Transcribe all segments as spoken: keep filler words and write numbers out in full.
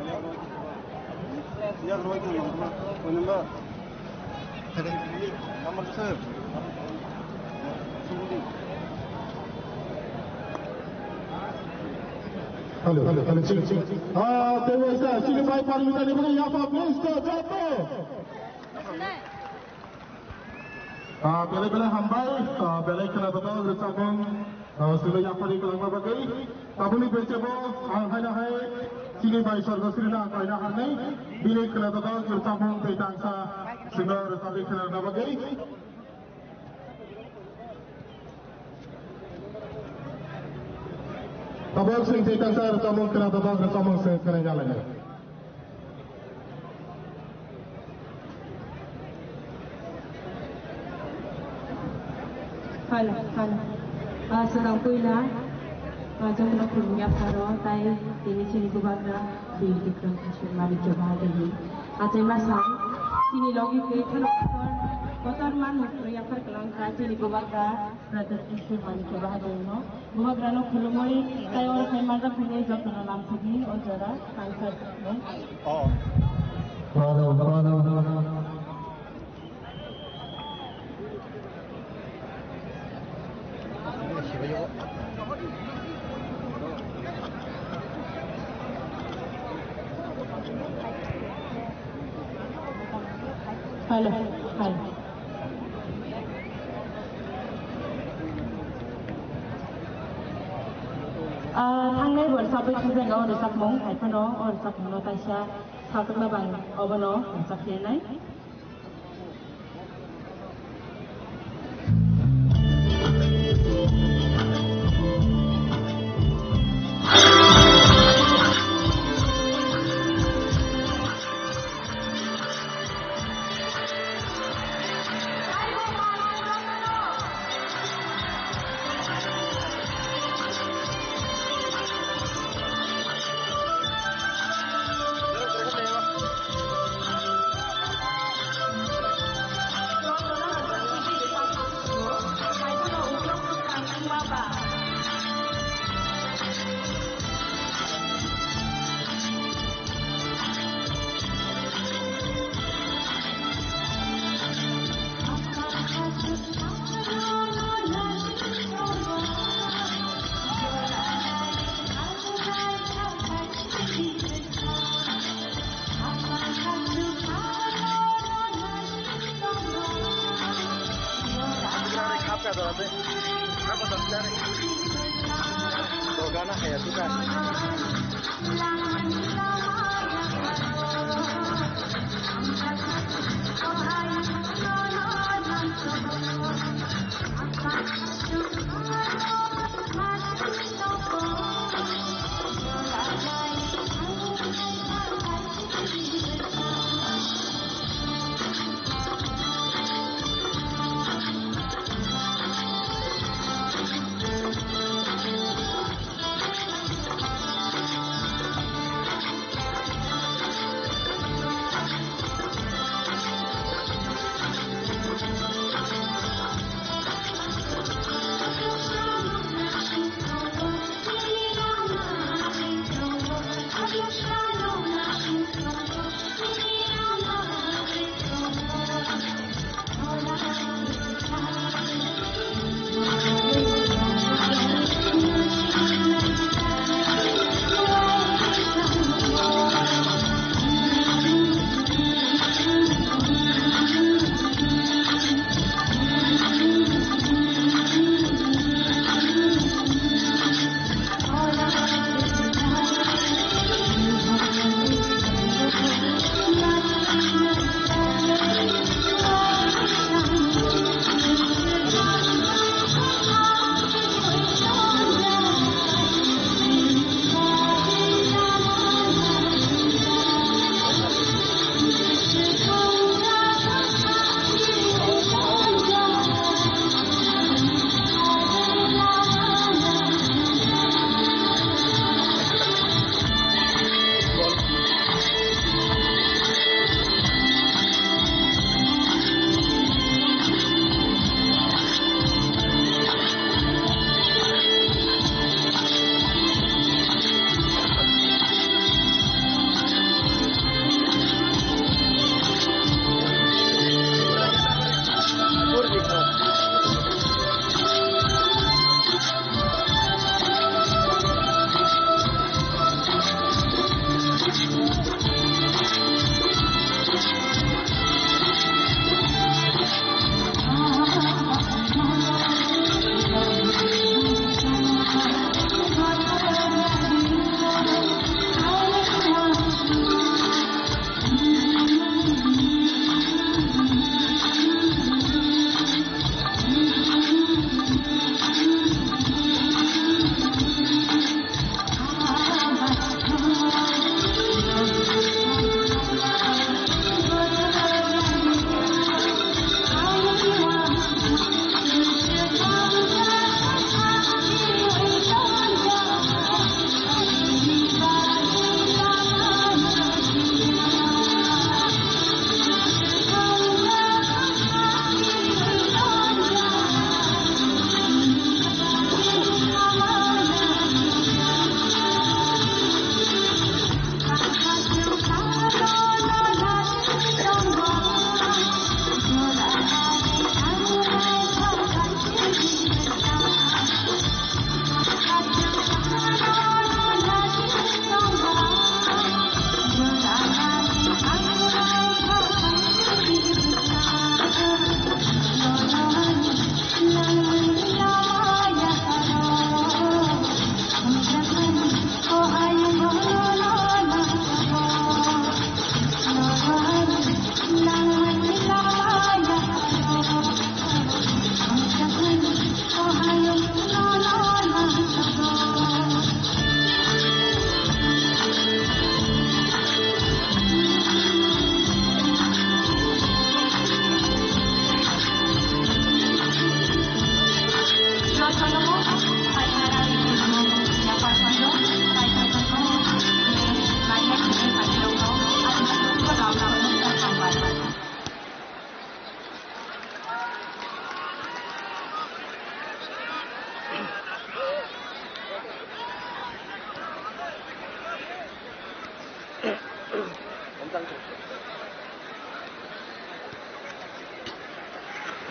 Hello, hello, hello, check, check. Ah, there was a senior by Parmita Nibali, Yapa, please, the Jato. Ah, belai belai hambai, ah, belai khwnajathak rwchapmung, ah, chwngno yaphari kwlangma bagwi. Tabukni bechebo ang haino hai chini bai Sorgosrino ang koina harnai, bini khwnajathak rwchapmung tei tangsa chwngno rwchapwi khwnarwna bagwi. Tabuk chwng tei tangsa rwchapmung khwnajathak rwchapmung chwng khwnai nalainai. Hal, hal. Ah, swrang puila, ah, chwngno khulumya pharo, tai tini chini bubagra Bir Bikram Kishore Manikya Bahadur ni. Achai masa, chini logi khe kheno kotor, kotor manwi yaphar kwlangkha chini bubagra Brother Kishore Manikya Bahadur no. Bubagrano khulumwi, tai oro khai manjak hwnwi jotono lamsidi o jora thansa. Oh. Hello, hello. Ah, thangnai borsa bai khe jeng o rwchapmung, hai phano o rwchapmungno kaisa sakno bang obono rwchapnai.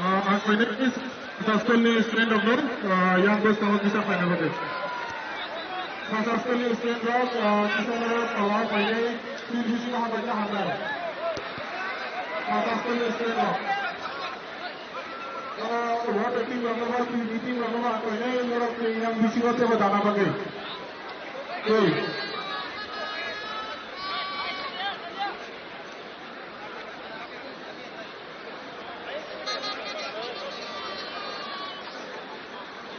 Ah, ang koinai Saskolni student rokno, ah, yang bwskango kisa phaina bagwi. Saskolni student rok, ah, kisa noro tola phainai, twi bisingo habaina hamnai. Saskolni student rok. Oro water team rokno ba, twi team rokno ba, ang koinai norok twi yang bisingo tebo dana bagwi. Twi.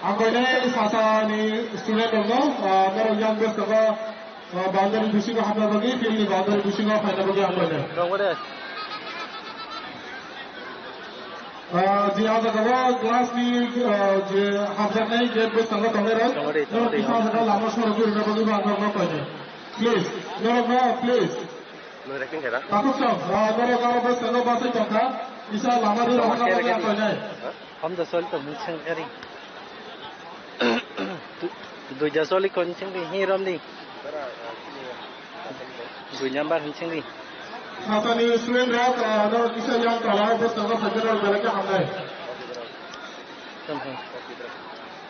Ang koinai Sasani student rokno, ah, norok yang bwskango, ah, boundary bisingo hapna bagwi, field ni boundary bisingo phaina bagwi ang koinai. Tongbo de. Ah, je ah jagao glass ni, ah, je hapjaknai gate bwskango tongnai rok, Tongbo de, norok tongbo de. Kisa ah jaga lama sorogwi rwna bagwi bo ang norokno koinai. Please, norokno, please. Nwng recording khe da? Takhuk song, ah, norok aro bwskango basai tongkha, kisa lama rwna bagwi ang koinai. Hom da sol to mung seng kari. Du-, duija soli kon seng di, hi rom di. Dui number hin seng di. Sasani student rok, ah, no kisa yang tola, bwskango phaikhe rok belai khe hamnai. Tam ham.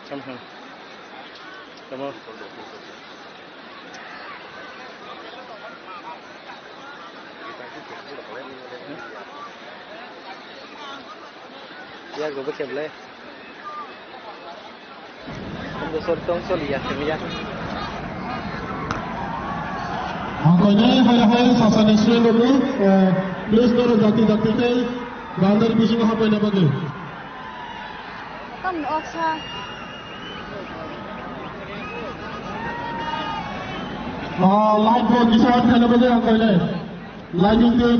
Tam ham. Tamo. Ya, gue pakai boleh. Tong sol, tong sol, ya, ya. Ang koinai hai hai Sasani student rokno, eh, please norok dakti dakti khe boundary bisingo hapaina bagwi. Tamni oksa. Ah, light bo kisa on khaina bagwi ang koinai. Lighting team,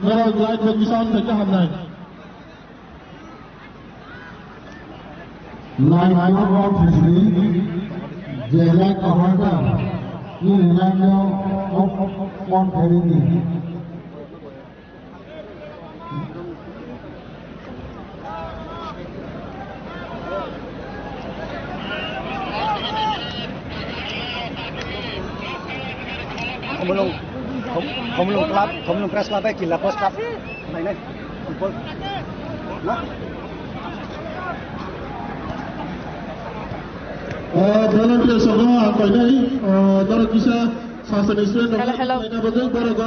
norok light bo kisa on khaikhe hamnai. Light bo on khaidi. Je light on kha, nini light no off, off, on khaidi. Khumulwng, Khum-, Khumulwng Club, Khumulwng Press Club bai Killa Post Cup nainai football. Na? Ah, volunteer sono ang koinai, ah, norok kisa Sasani student rok. Hello, hello. Kaina bagwi borok,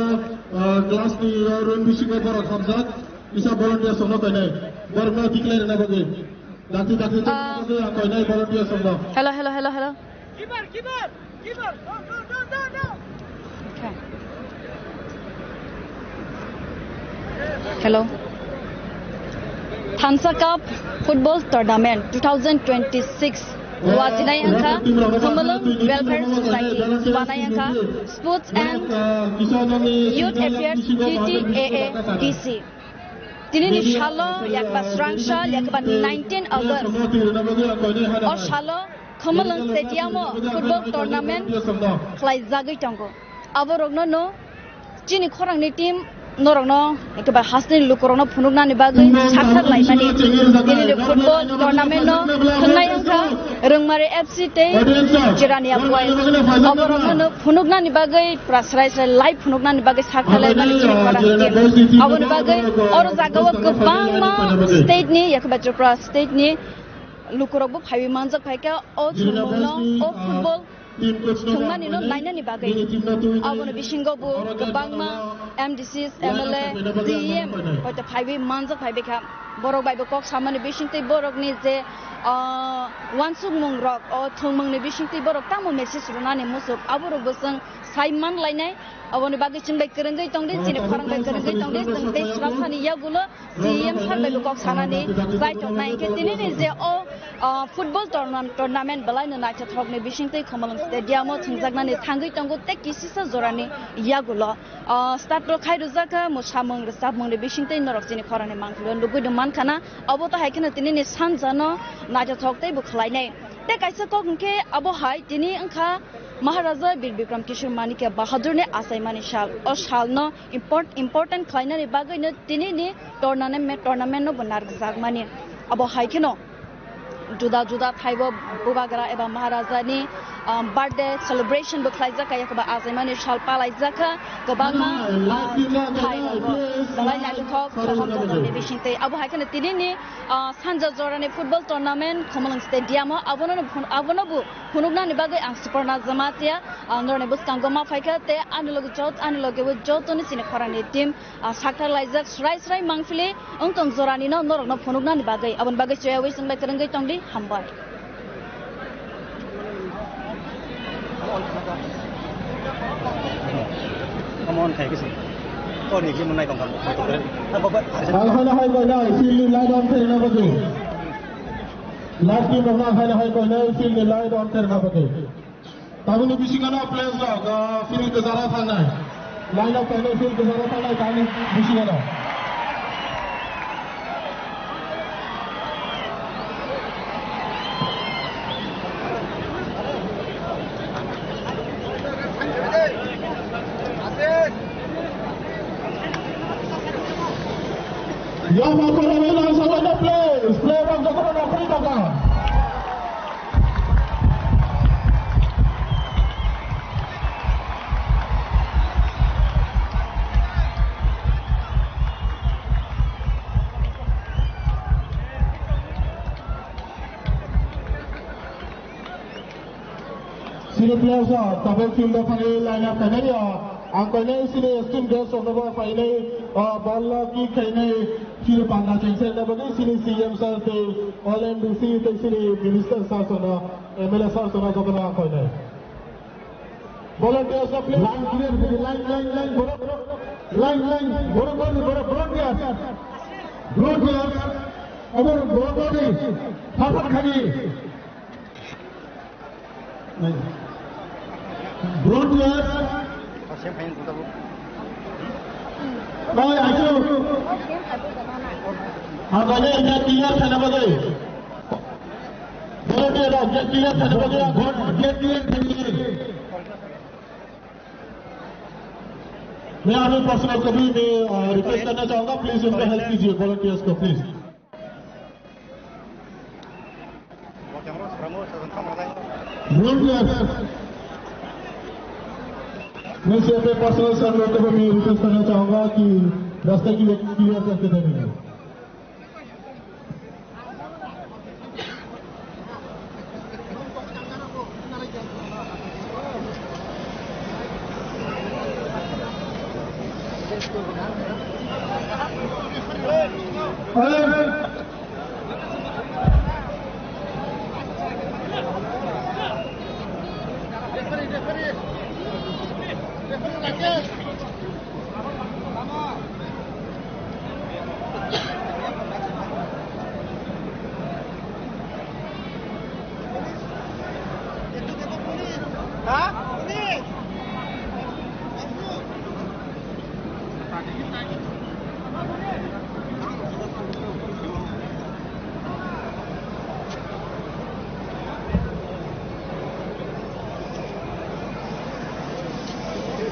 ah, class ni, ah, room bisingo borok hamjak. Kisa volunteer sono koinai. Borok no declare na bagwi. Dakti dakti Ah. Koinai volunteer sono. Hello, hello, hello, hello. Okay. Hello. Thansa Cup Football Tournament two thousand twenty-six wajinai wngkha Khumulwng Welfare Society, wanai wngkha Sports and Youth Affairs T T A A D C. Tini ni salo yakba srangsa yakba nineteen August. O salo Khumulwng Stadium o football tournament khlaijagwi tongo. Aborokno no chini khorangni team norokno ekebai hasteni lukurokno phunuknani bagwi saktharlaimani tini ni football tournament no thwngnai wngkha Rwngmari F C tei Chirania Boys. Aborokno no phunuknani bagwi pura srai srai live phunuknani bagwi saktharlaimani chini khorangni team. Aboni bagwi oro jagao kwbangma state ni, yakhe bai Tripura state ni lukurokbo phaiwi manjak phaikha o chumungno, o football thwngmani no nainani bagwi. Aboni bisingo bo kwbangma M D Cs, M L A, C E M hoito phaiwi manjak phaibaikha. Borok bai bo kok samani bisingtwi borokni je, ah, uansukmung rok, o thwngmungni bisingtwi borok tamo message rwnani muchuk, aborokbo chwng sai man lainai. Aboni bagwi chwng bai kwrwngwi tongdi, chini khorang bai kwrwngwi tongdi, chwng tei swrapsani yagulo C E M sir bai bo kok sanani chaitok nai. Hinkhe tini ni je o, ah, football tournam-, tournament belai no naithothok ni bisingtwi Khumulwng Stadium o thwngjaknani thangwi tongo tei kisisa jorani yagulo. Ah, start rok khai rwjak kha, mwsamung rwchapmung ni bisingtwi norok chini khorang ni mangpili o nugwi do mankha na. Abo to hai kheno tini ni sanja no naithothok tei bo khlai nai. Tei kaisa kok hinkhe abo hai tini wngkha Maharaja Bir Bikram Kishore Manikya Bahadur ni achaimani sal. O sal no import-, important khlainani bagwi no tini ni tournament, tournament no bo narwkjakmani. Abo hai kheno juda juda thaibo bubagra eba Maharajani, um, birthday celebration bo khlaijak kha, eba achaimani sal palaijakha kwbangma, um, thai rogo belai naithothok, kaham jotoni bisingtwi. Abo hai kheno tinini, uh, sanja jorani football tournament Khumulwng Stadium o, abono, abono bo phunuknani bagwi ang Suparna Jamatia, uh, norokni bwskango ma phaikha tei ani loge jot-, ani loge bo jotoni chini khorangni team, ah, sakthar laijak, srai srai mangpili wng tong jorani no norok no phunuknani bagwi. Aboni bagwi choyawi chwng bai kwrwngwi tongdi, hambai. Come on, khai kisi. Oh, ni kisi manai tong kang. Hai, hai, hai, hai, hai, field ni line on khe na bagwi. Last team rok na hai, hai, hai, field ni line on khe na bagwi. Tabukni bisingo no players rok, ah, field kwcharo thangnai. Line up kainai field kwcharo thangnai tabukni bisingo no. Yang masuk dalam line, salah ada play. Play bang, jangan ada play bang. Sini players rok tabuk field o thangwi line up khainai o. Ang koinai sini esteemed guest rokno bo phainai, o, ball o kick khainai field panda chengsa bagwi sini C M sir tei all M D C tei sini minister sir rokno, M L A sir rokno jotono ang koinai. Volunteers rok please. Line clear, line, line, line, borok, line, line, borok, borok, borok, volunteers. Volunteers, abor borok, borok, phaphar khani. Bronze players. Oi, aichu. Ang kanya ija clear sana bagwi. Bronze player, ija clear sana bagwi. Ija clear sana bagwi. मैं अभी पर्सनल कभी मैं, अ, रिक्वेस्ट करना चाहूंगा, प्लीज उनको हेल्प कीजिए, वॉलंटियर्स को, please. Volunteers, मैं से अपने पर्सनल सर लोगों को भी रिक्वेस्ट करना चाहूंगा कि रास्ते के लिए क्लियर करके देने के लिए।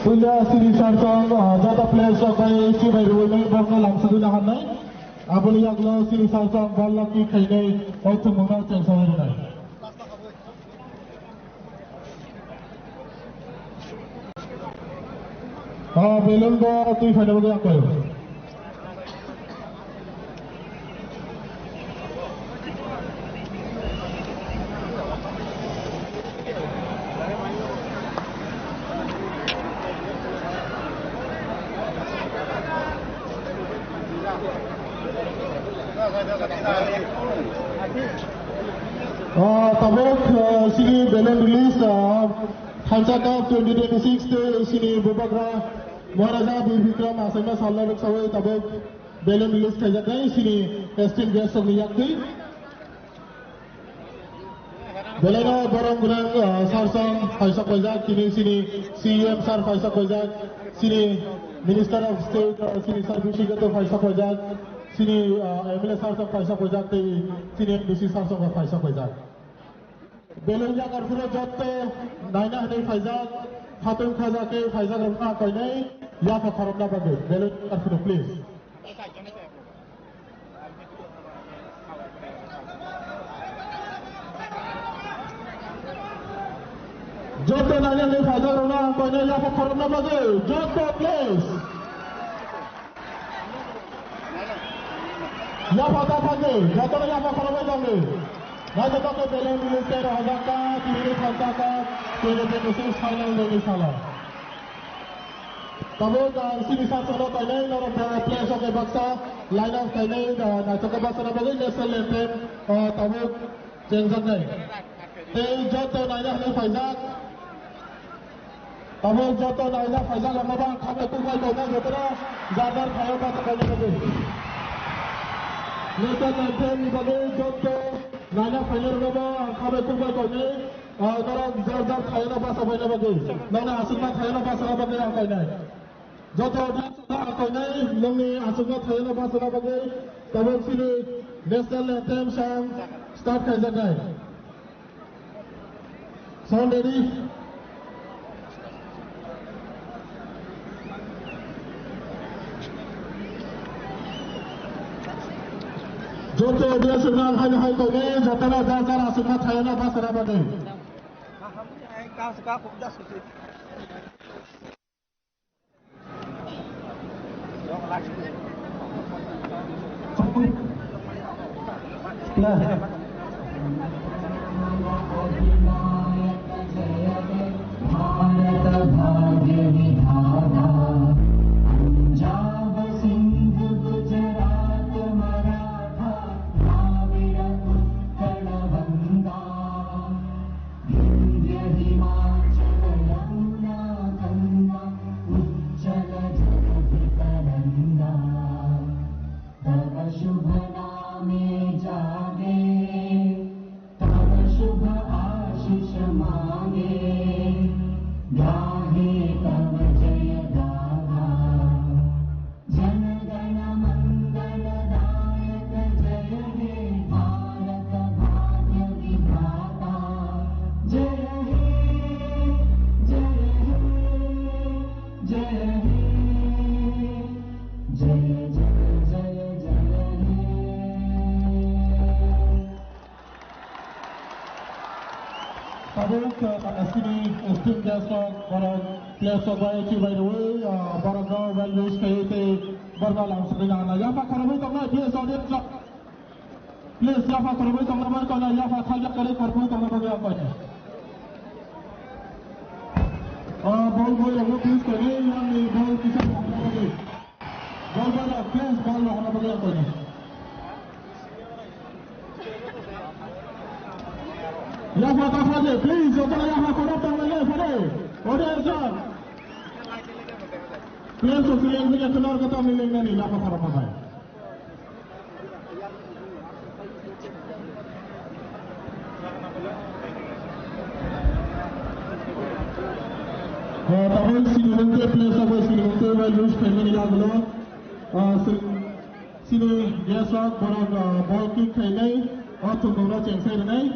Puila siri sarsong, ah, jata players rok bai chibai rwui nai bokno lamsogwi naharnai. Aboni yagulo siri sarsong ball lock kick khainai, o thwngmungno chengsawi rwnai. Ah, balloon bo twi phaina bagwi aklai. Ah, tabuk, ah, sini balloon release, ah, Thansa Cup twenty twenty-six te sini bubagra Maharaja Bir Bikram achaima salna rwksawi tabuk balloon release khaijaknai sini esteemed guest rokni yaktwi. Belai no borom gwnang, ah, sir song phaisa paijak, tini sini C E M sir phaisa paijak, sini Minister of State, ah, sini sir Bishik Gato phaisa paijak, sini, ah, M L A sir song phaisa paijak, tei sini M D C sir song phaisa paijak. Belai yagar phuro jotto naina hinwi phaijak, khatung khaja khe phaijak rok no koinai yapha khorokna bagwi. Belai yagar phuro, please. Joto nainani phaijak rokno ang koinai yapha khorokna bagwi joto please. Yapha ta phagwi, jotono yapha khorokbai tongdi. Naithotok khe beleng beleng tei rok hajak ta, tini thang ta ta, tini tini sing final logwi sala. Tabuk ang sini sa salo kainai norok bo place o khe baksa line up kainai, ah, naithotok khe baksa na bagwi national anthem, ah, tabuk chengjaknai. Tei joto naina hinwi phaijak. Tabuk joto naina phaijak rokno bo ang khabai kukbai tongnai jotono jar jar phaio bachai kainai bagwi. National anthem ni bagwi joto naina phainai rokno bo ang khabai kukbai tongnai, ah, norok jar jar phaio bachai kainai bagwi. Nokni aswkma phaio bachai bagwi ang kainai. Joto audience no ang koinai, nokni aswkma thayano bachana bagwi tabuk chini national anthem song start khaijaknai. Sound ready? Joto audience no ang haino hai koinai, jotono jar jar aswkma thayano bachana bagwi. Bharat भाग्य विधाता, पंजाब सिंध गुजरात मराठा, द्राविड़ उत्कल गंगा। विंध्य हिमाचल यमुना गंगा उच्चल जलधि तरंगा। तव शुभ नामे जागे, तव शुभ आशीष मांगे, गाहे तव जय गाथा। जन गण मंगल दायक जय हे भारत भाग्य विधाता। जय हे, जय हे, जय हे, जय जय जय जय हे। Tabuk, uh, sini esteem guest rok, borok place rok bai chibai rwi, uh, borok no well wish khai tei borok no lam sugwi nang na. Yapha khoroknwi tongnai, please, audience rok. Please, yapha khoroknwi tongna bagwi koina, yapha thaijak kwrwi khoroknwi tongna bagwi ang koina. Uh, ball boy rok no please koina, yang ni ball kisa khorokna bagwi. Ball boy rok, please, ball no hana bagwi ang koina. Yapha ta phade, please, joto yapha khorok tong lai phade. Ode ejak. Please, so sila yang punya kenal kata miling nani, yapha khorok pakai. Eh, tabuk sini hwnkhe place of sini hwnkhe well wish khaimani yagulo. Ah, sini, sini guest rok borok, ah, ball kick khainai, o thwngmungno chengsai rwnai.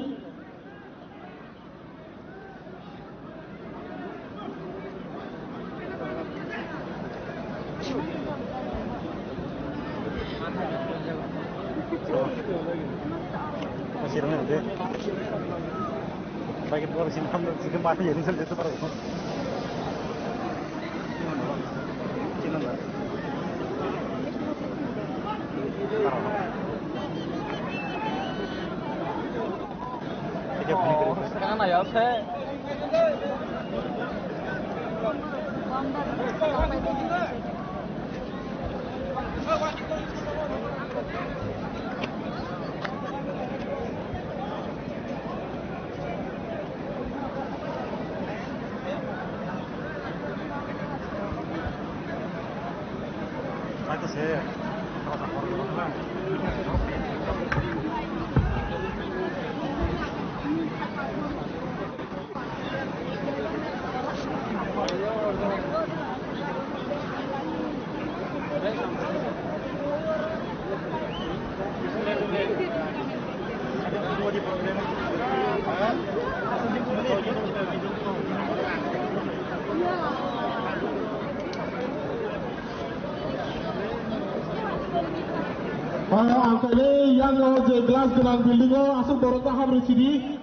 Ang kani yang o je glass gwnang building o aswk borok ta habri sidi.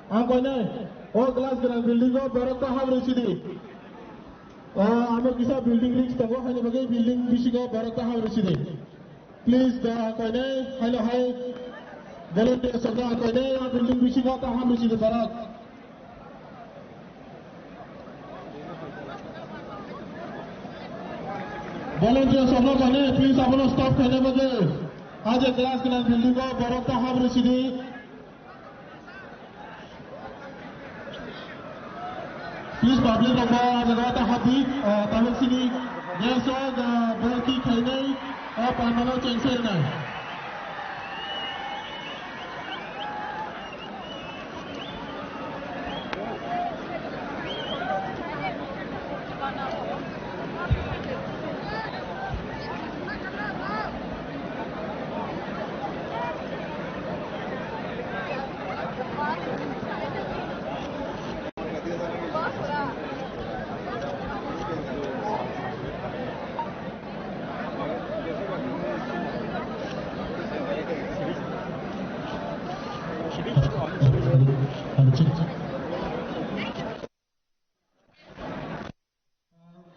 Ang koinai. O glass gwnang building o borok ta ham rw sidi. O amo kisa building risk tongo, haini bagwi building bisingo borok ta ham rw sidi. Please, da koinai, haino hai volunteers rok da koinai, a building bisingo ta ham rw sidi borok. Volunteers rok da koinai, please, abono stop khaina bagwi. A je glass gwnang building o borok ta ham rw sidi. Please, public rok bo ah jaga o ta hapdi, ah, tabuk sini gas o, ah, bol ki khainai, ah, pandal o chengse rwnai.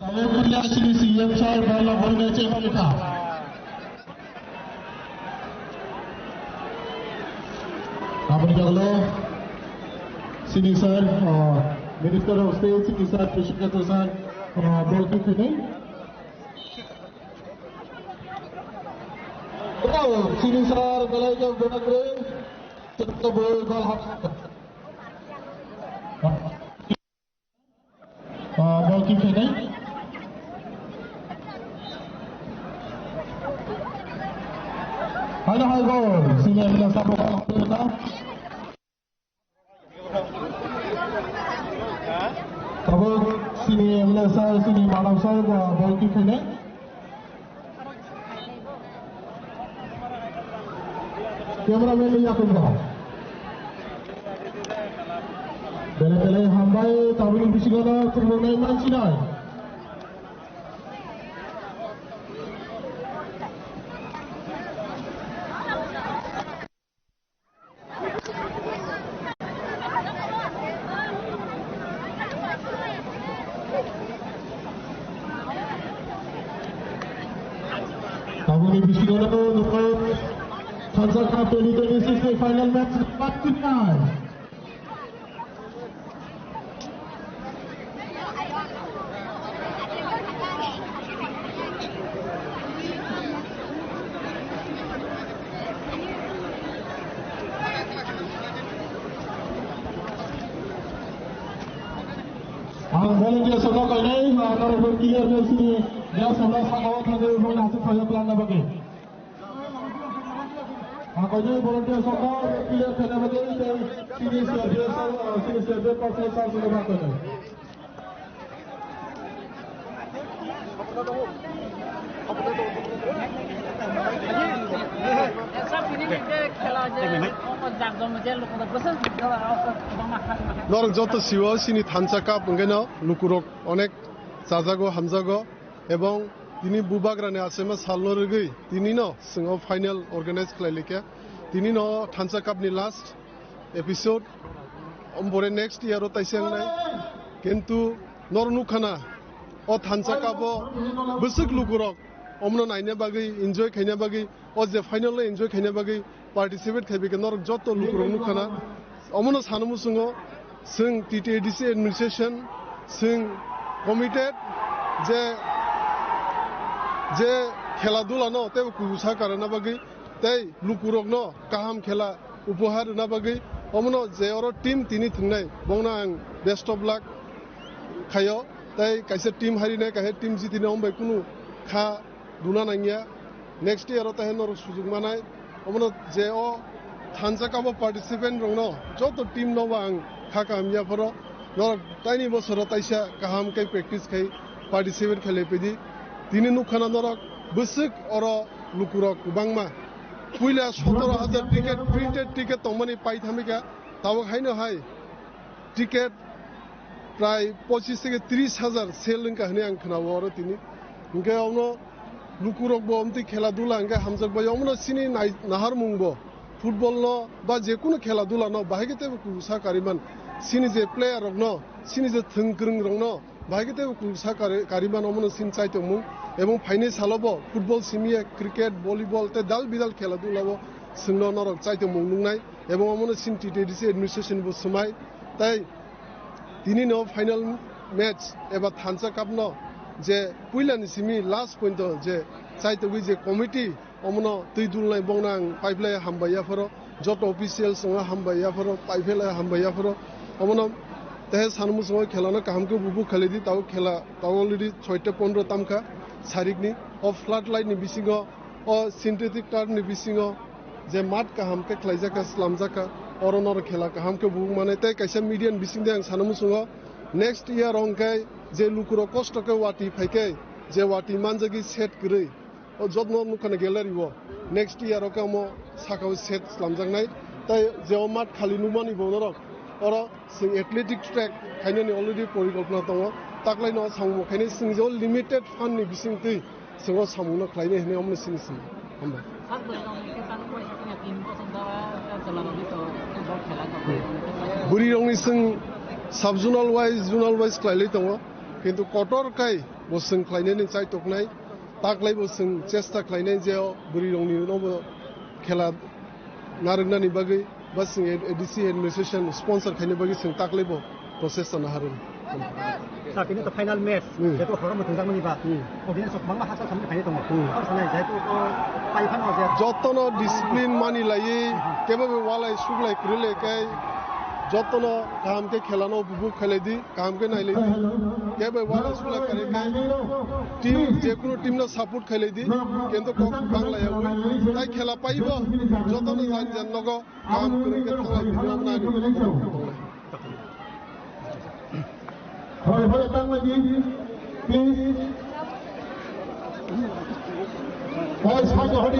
Tabuk puila sini C M sir, bol no bol ne chek palikha. Aboni jagalo sini sir, uh, Minister of State, sini sir, Krishna sir, uh, bol ki khini. Oh, sini sir, belai ke benak re, chek bol bol hap. Ah, bol kick khainai. Haino hai gol. Sini M L A sabo bol khainai. Tabuk sini M L A sir, sini madam sir, ah, bol kick khainai. Cameraman ni yakung rok. Belai belai hambai, tabukni bisingo no khulumnai mansinai. Tabukni bisingo no nukho Thansa Cup twenty twenty-six ni final match patkuknai. Ang volunteer sokno kainai, ang norokno clear khe sini, ya, samla sakao thangwi rokno aswk khaijak langna bagwi. Ang kainai volunteer sokno clear khaina bagwi tei sini C R P F sir, sini C R P F personnel sir sokno ba kainai. Norok joto siwo sini Thansa Cup hwnkhe no lukurok onek chajago, hamjago, ebong tini bubagrani achaima salno rwgwi tinino chwng o final organize khlai laikha. Tinino Thansa Cup ni last episode, ombore next year o taisa wngnai. Kintu nor nukha na, o Thansa Cup o bwswk lukurok omono naina bagwi, enjoy khaina bagwi, o je final o enjoy khaina bagwi participate khaibai khe norok joto lukurok nukha na. Omono sana muchungo chwng T T A D C administration, chwng committed je, je khela dula no teibo kubusa karana bagwi tei lukurokno kaham khela upohar rwna bagwi, omono je oro team tini thwngnai, bongno ang best of luck khaio. Tei kaisa team harinai, kaisa team jitinai, omo bai kunu kha rwna nangya. Next year o tei norok sujuk manai, omono je o Thansa Cup o participant rokno joto team no bo ang kha kaham yapharo. Norok taini bosoro taisa kaham khe practice khai participate khlai phaidi. Tini nukha na norok bwswk oro lukurok kwbangma. Puila sotoro hajar ticket, printed ticket tongmani paithamikha. Tabuk haino hai ticket prai pochis theke tris hajar sell wngkha hinwi ang khwnao oro tini. Hinkhe omo lukurokbo omtwi khela dula hinkhe hamjakbai, omono chini nai-, naharmungbo. Football no ba je kunu khela dula no bahai khe teibo kubusa kariman. Chini je player rokno, chini je thwng kwrwng rokno, bahai khe tei kulsa kari-, karimano omono chini chaitokmung. Ebong phainai salobo football simiya, cricket, volleyball tei dal bidal khela dulao chwngno norok chaitokmung nuknai. Ebong omono chini T T D C administration bo swmai. Tei tini no final match eba thansa cup no je puila ni simi last point o je chaitogwi je committee omono twi dulnai bongno ang paiphlai hambai yapharo, joto officials no hambai yapharo, paiphlai hambai yapharo. Omono tei sanmung songo khela no kaham khe bubu khalidi, tao khela tao already soita pondro tamkha sarikni. O flood light ni bisingo, o synthetic turf ni bisingo je mat kaham khe khlaijak kha, slamjak kha, oro noro khela kaham khe bubu mane. Tei kaisa media ni bisingde ang sanmung songo next year hwnkhe je lukurok kosto khe wati phaikhe je wati manjagwi set kwrwi. O jotno nukha na gallery o. Next year o khe omo saka o set slamjaknai. Tai je o mat khali nukmani bo norok. Oro chwng athletic track khainani already porikolpona tongo. Taklaino samung khainai chwng je o limited fund ni bisingtwi chwng o samungno khlainai hinwi omono sini sini. Hambai. Bwrwirokni chwng sub zonal wise, zonal wise khlailai tongo. Kintu kotor kai bo chwng khlainani chaitoknai. Taklaibo chwng chesta khlainai je o bwrwirokni nobo khela narwknani bagwi ba chwng A D C administration sponsor khaina bagwi chwng taklaibo process sana harwi. Sir, tini to final match, Hmm. jeto horo muthung jakmani ba, Hmm. audience rok bangma hachal samani khaina tongo. Hmm. Aro sanai, jeto to pai phano je. Jotono discipline mani laiwi, kebo be walai suglai kwrwi lai kai, jotono kaham khe khela no upobhog khailai di. Kaham khe nailai di. Kebo wala sula kare khe team, je kunu team no support khailai di. Kintu kok bang laiyawi. Tai khela paibo jotono jan jan nogo kaham kwrwi khe thanglai di, nang nani. Hoi hoi tangma di, please. Hoi sajo hodi.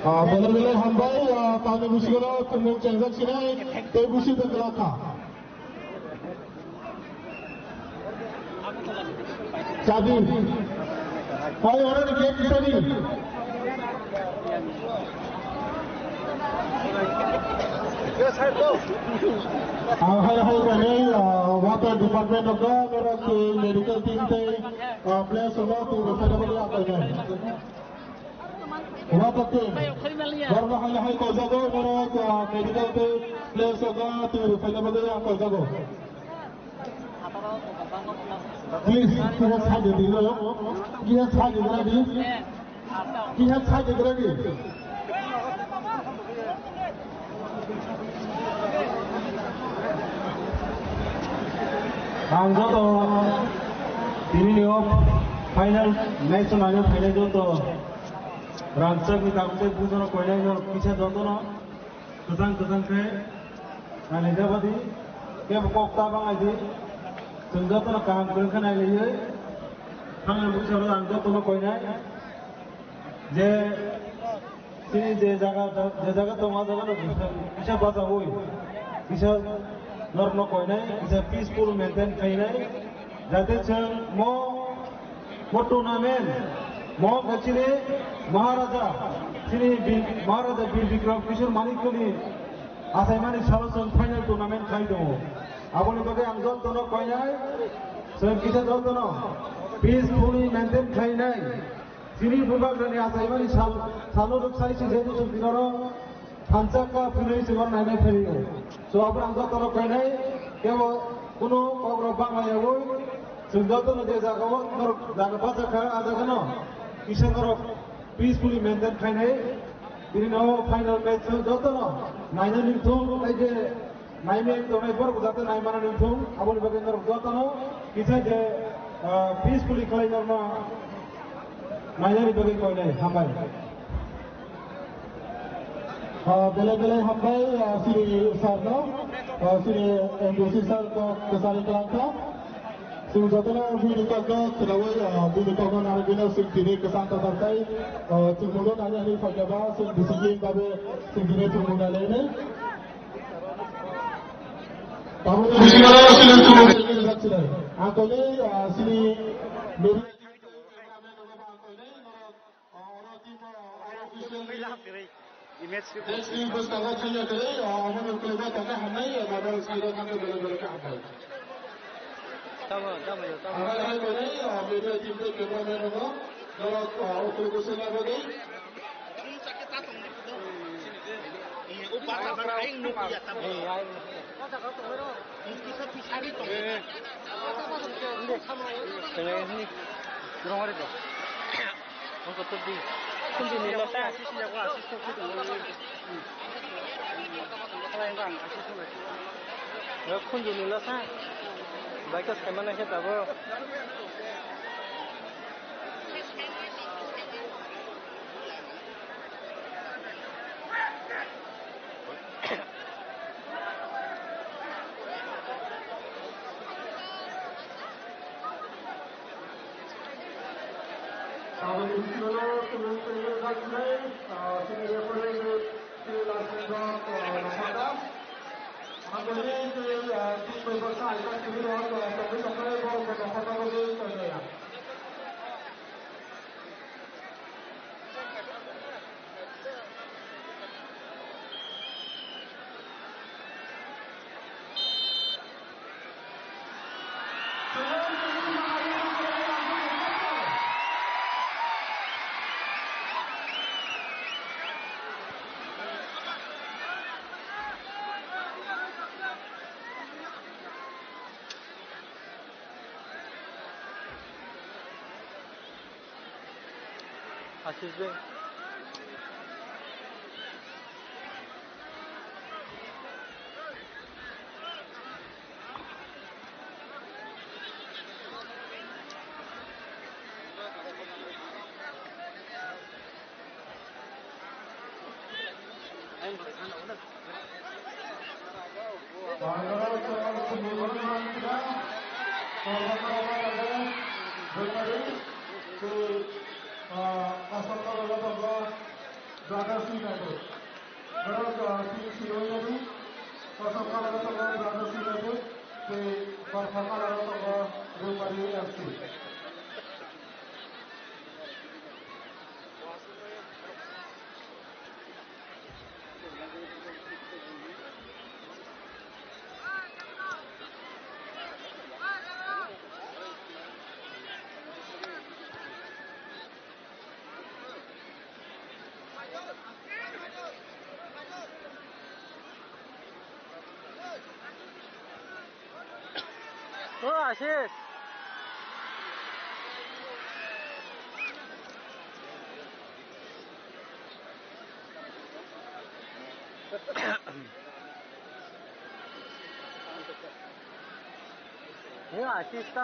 Ah, belai belai hambai, ah, tamni bisingo no tongmung chengjak sinai, tei busi tongkha. Chabi. Hai, oro ni gate chabi. Ah, hai, hai, kami, ah, water department of the, medical team tei, ah, players of the, Water team. Borok no hai hai koijago, borok, ah, medical team, place o ga, twi rwphaina bagwi ang koijago. Please, kiha side di lo. Kiha side di ready. Kiha side di ready. Ang joto tini ni o final match o naina phainai joto Rangchak ni tabuk tei bujono koinai no kisa jotono kwchang kwchang khe nailai jabadi kebo kok ta bang aidi. Chwng jotono kaham kwrwng khe nailaiwi thangna bwskango ang jotono koinai je chini je jaga, je jaga tongo, ah jaga no kisa bachaui kisa norokno koinai kisa peaceful maintain khainai. Jate chwng mo, mo tournament, mo khe chini Maharaja, chini Bir, Maharaja Bir Bikram Kishore Manikya ni achaimani salo chwng final tournament khai tongo. Aboni bagwi ang jotono koinai, chwng kisa jotono peacefully maintain khainai. Chini bubagrani achaimani sal, salo rwksai si jeto chwng dinoro thansa ka phunui chwng nainai phaio. So, aboni ang jotono koinai, kebo kuno kokrok bangla yaui, chwng jotono je jaga o norok jaga bachakha, ah jaga no kisa norok peacefully maintain khainai. Tini no final match chwng jotono nainani thung, tei je naimai tongnai borok jate naimana nung thung, aboni bagwi norok jotono kisa je, ah, peacefully khlai norma nainani bagwi koinai. Hambai. Ah, belai belai hambai, ah, chini sir no, ah, chini M D C sir kok kwchari kwlangkha. Chwng jotono bini kokno khwnaui, ah, bini kokno narwgwino chwng tini kwchang tatar tei, ah, chwngmungno nani hwnwi phaikha ba chwng discipline babe chwng tini chwngmung nailainai. Tabukni bisingo chwng chwngmung nailaijak sinai. Ang koinwi, ah, chini media team tei cameraman rokno ang koinwi norok, ah, oro team, ah, oro official Image. Next team bwskango thangya kwrwi, o, omono kwlwma tongkha hamnai, eba norok side o thangkhe belai belai khe hamnai. Tamo, tamo, tamo. Hamnai hamnai kwrwi, o, media team tei cameraman rokno norok, o, ukuluk usulna bagwi. Ei, ai. Tengah ini. Kurang hari tu. Kunci ni lo ta. Yo, kunci ni lo ta. Baik, sekarang mana kita, bro? Tabuk bisingo chwng tongwi rwjaknai, ah, chini referee ni chini license rok, ah, nokharda. Ang bini chini, ah, team member sa aika chini rok, ah, tongwi tongkhe borok bo nokharda bagwi tonjaya. Ashish bhai. Brothers United. Brothers United. Tei Barpha Kalar o tongo Rwngmari F C. O Ashish. Ni Ashish ta.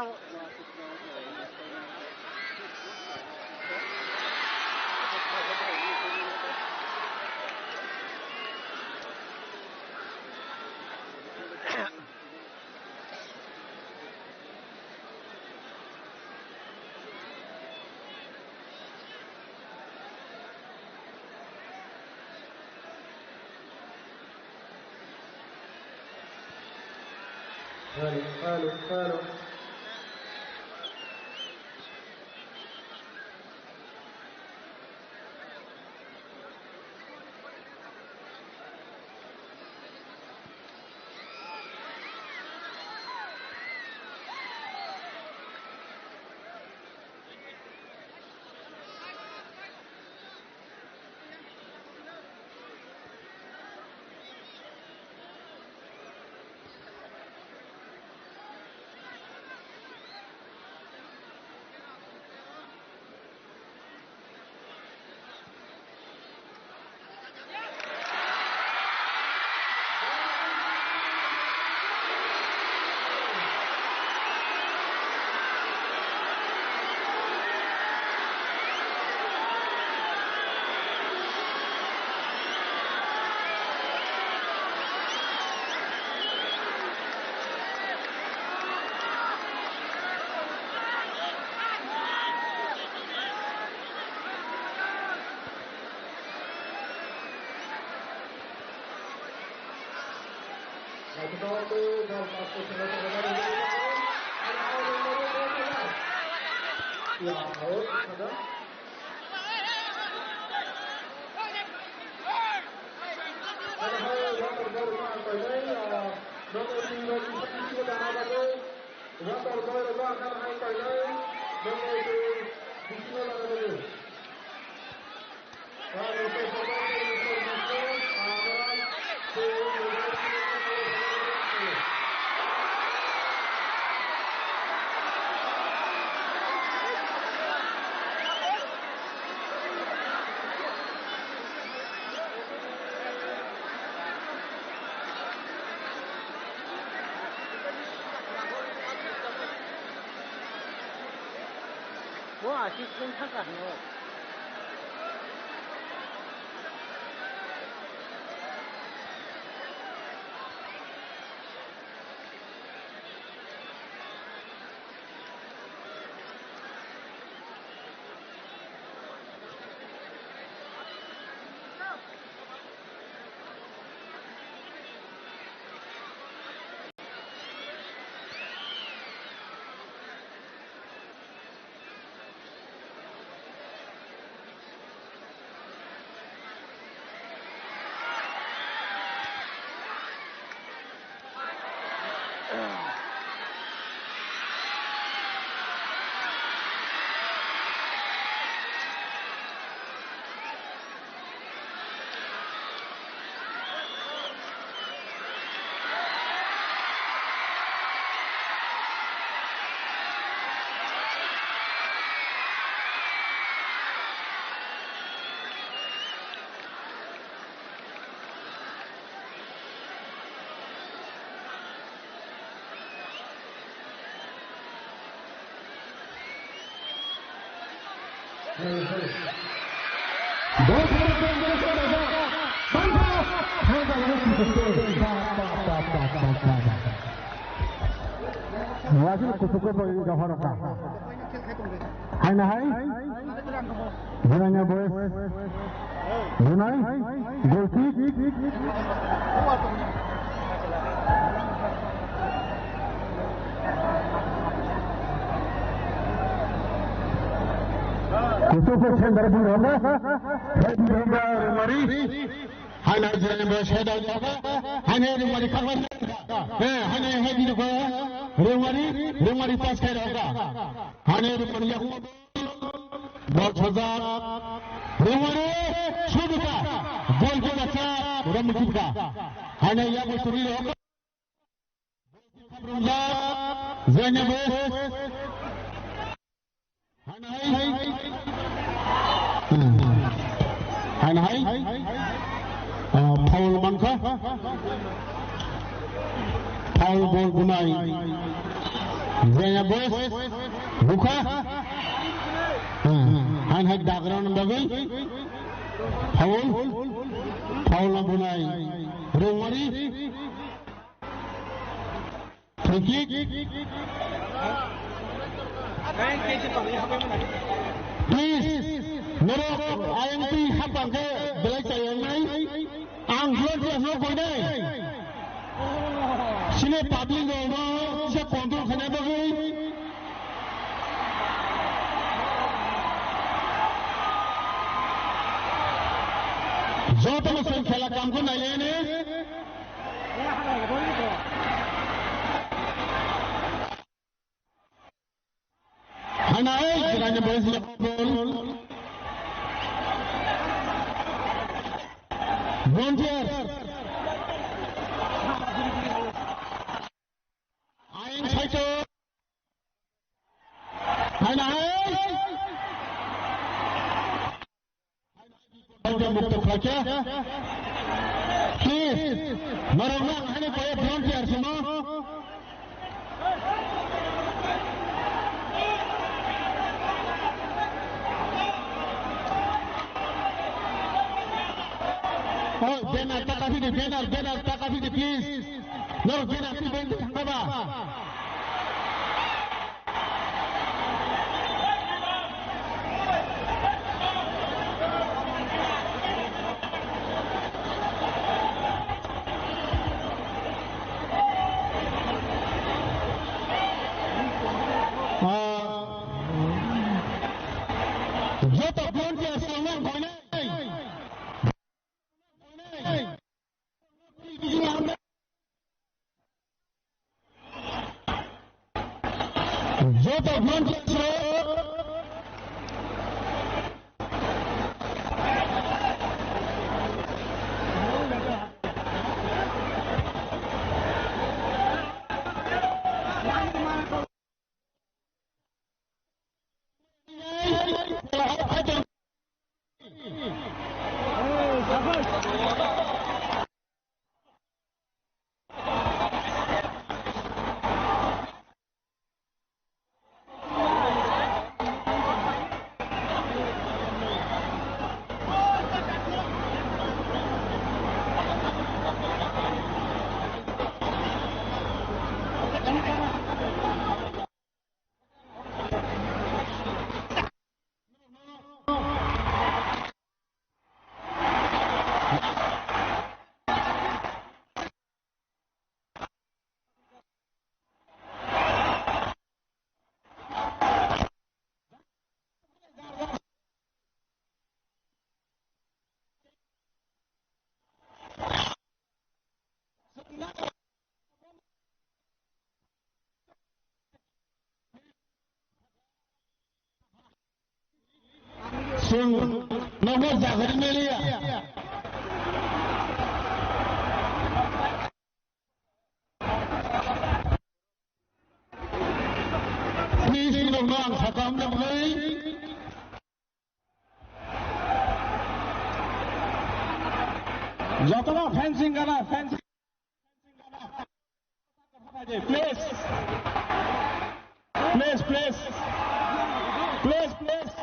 Hello, hello, hello. Ya, out, ada. Bo aswk chwng thangkha hino. Wajil kusuko pagi gahorka. Hai na hai? Gunanya boy. Bunai, goal kick. Kusuko center bui hoga. Head hoga Rengmari. Hai na jene bo seda hoga. Hai na Rengmari kharwa. Eh, hai na head hoga. Rengmari, Rengmari pass khai hoga. Hai na Rengmari yakumo. Bol sajak. Rengmari, suduka. Gol kick acha, Rengmari kick ka. Hai na yakumo suri hoga. Rengmari. Hai na hai. Hai na hai. Ah, foul mankha. Foul bol bunai. Jaya boys. Bukha. Hai na hai dagrana bagwi. Foul. Foul na bunai. Rengmari. Free kick. Please, norok ayang twi hapang khe belai chayang nai. Ang blood test no koinai. Sini public rok no se control khaina bagwi. Joto no sen khela kam ko nai ne. Hai na hai, Jirani boys level. Volunteer. Ayang saito. Hai na hai. Mukta khacha. Please, norok nang hani kaya volunteer simo. Oh, banner taka phidi, banner, banner taka phidi, please. Norok banner phidi, banner thangba. Joto volunteer song nang koinai. Joto manchro. Chwng nogo jagari maliya. Ni singrokno ang sakam nuknai. Jotono fencing gana, fencing. Please. Please, please. Please, please.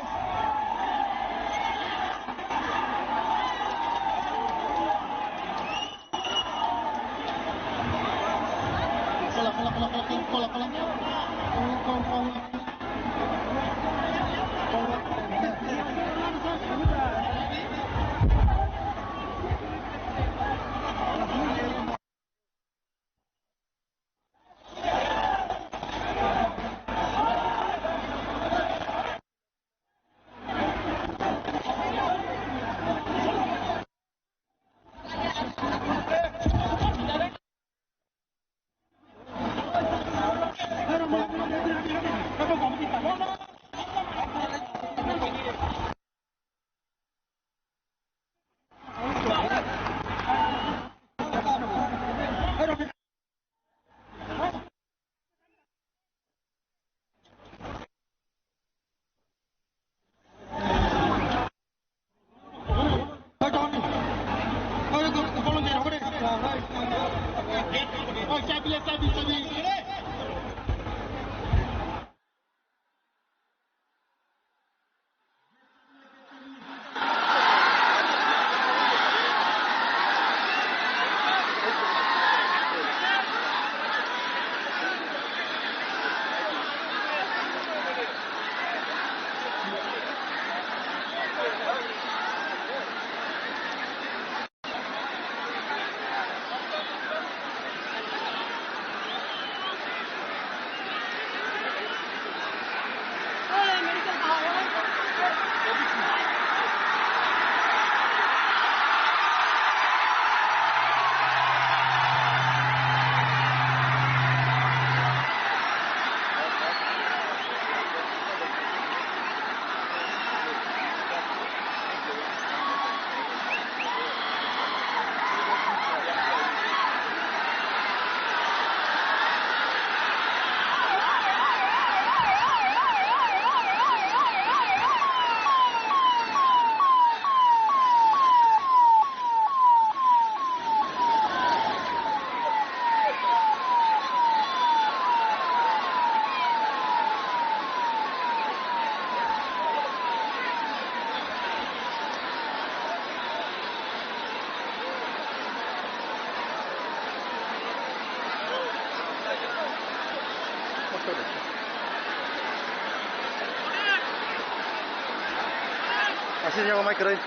Asing yago mai kwrwi.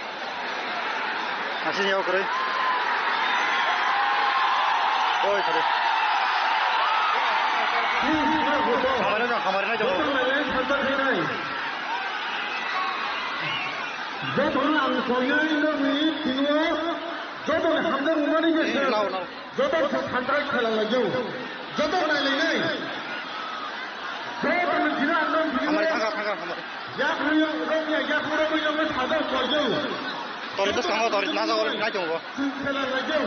Asing yago kwrwi. Oi, kwrwi. Hamari no, hamari no, joto. Jotono ang koinai nokni twiyo jotoni hamjak wngmani je. Lao, lao. Joto khe santrai khelalaio. Joto nailainai. Joto Yak rwyo, rwya, yak rwyo, rwyo, rwyo, sajak koijak. Tori bwskango tori najak oro nai tongo. Chwng khela laijak.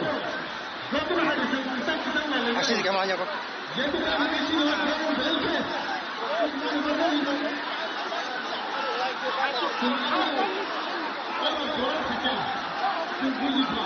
Jotono hai chwng kwchang kwchang nai laijak. Aswk khe ma yago. Jepini ang bisi no rwyo, rwyo khe. Chwng ano, ano jora thikya. Chwng buji kha.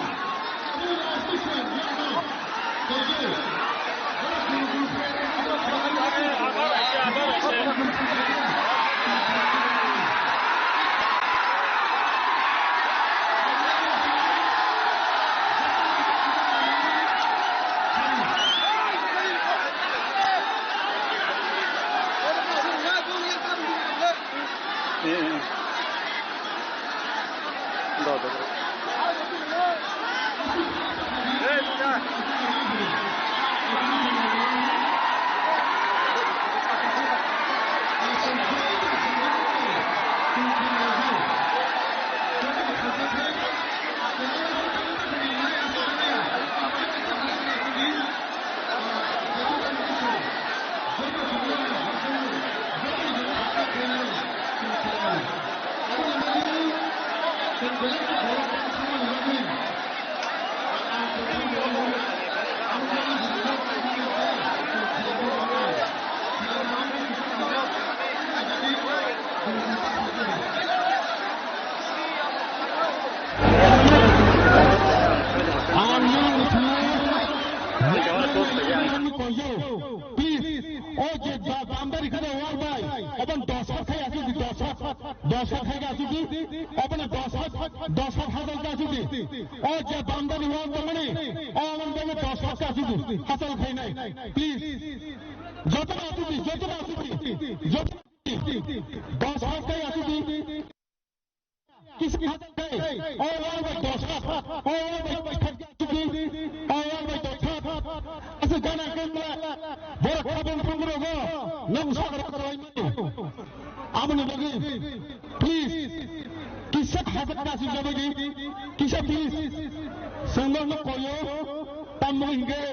Please, o je ba-, boundary khade wall bai, oban dos hat khai asuk di, dos hat, dos hat khai asuk di, oban dos hat, dos hat hajal khai asuk di. O je boundary wall tongmani, oban bai dos hat khai asuk di, hajal khai nai. Please, joto asuk di, joto asuk di, joto dos hat khai asuk di. Kisa hajak kai, o wall bai dos hat, o wall bai dos hat, o wall bai dos hat. Asa gana kemla, borok khabang thangro go, nang sagra karai mano. Aboni bagwi, please, kisa hajak ka sujabagi, kisa please, sangma no koyo, tammo hinge.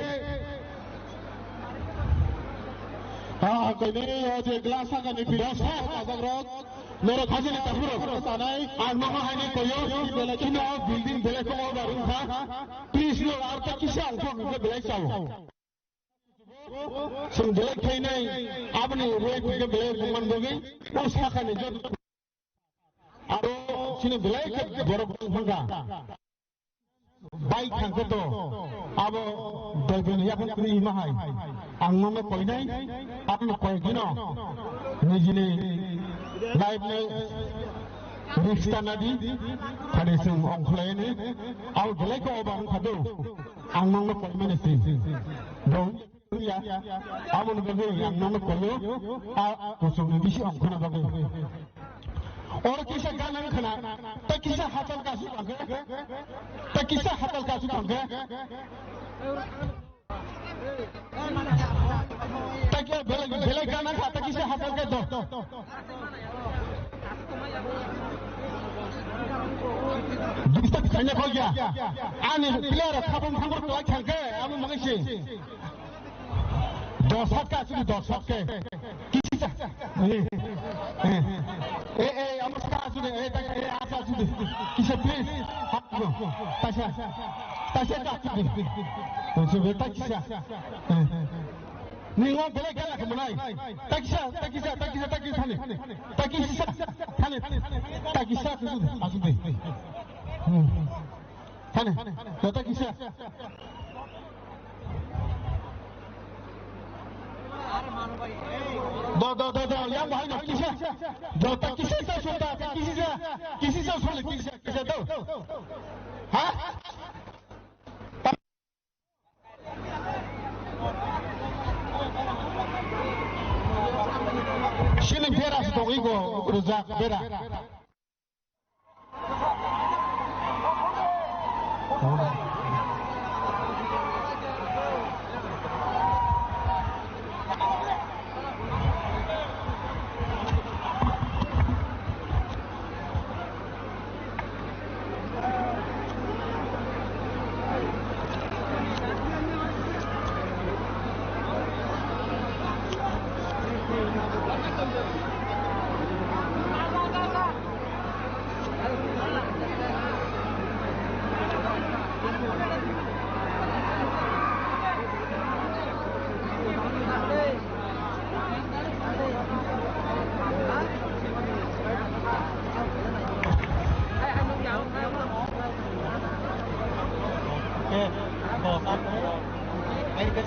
Ha, koine o je glass hakani pira, hajak rok. Norok hajani takhurok sanai. Ang nono haini koyo, kino building belai ko order wngkha. Please no, ar ta kisa ang kok ke belai sao. Sing belai khainai, aboni roi ke belai buman dogi. O sakani jot. Aro sini belai ke borok wngkha. Bai thangkhe to abo doibini yaphang kwrwi hima hai. Ang nono koinai, aboni koigino nijini life ni risk tanadi, khani chwng ongkhlaini, abo belai khe oba wngkha do. Ang nono koimani si. Dong. Ya, aboni bagwi ang nono koyo, a kusungni bisi ongkhorna bagwi. Oro kisa gana wngkhana, ta kisa hachal kasu kangkhe, ta kisa hachal kasu kangkhe. Ta kisa belai, belai gana kha, ta kisa hachal khe do. Disturb khaina kho ya. Ani player khabang khabang khlai kangkhe, amo mangai si. Dos hat ka asuk di, dos hat ke. Kisa. Eh, eh. Eh, eh, amo ka asuk di, eh, tak, eh, asa asuk di. Kisa, please. Hapgo. Tasa. Tasa ka asuk di. Asuk di, tak kisa. Eh. Ni ngo belai gala ke mulai. Tak kisa, tak kisa, tak kisa, tak kisa thani. Tak kisa. Thani. Tak kisa asuk di. Asuk di. Hmm. Thani. Tak kisa. Do, do, do, do, yang bahai no kisa. Do, ta kisa sa sota, ta kisa sa, kisa sa sole, kisa, kisa do. Ha? Sini bera stok iko, rujak, bera.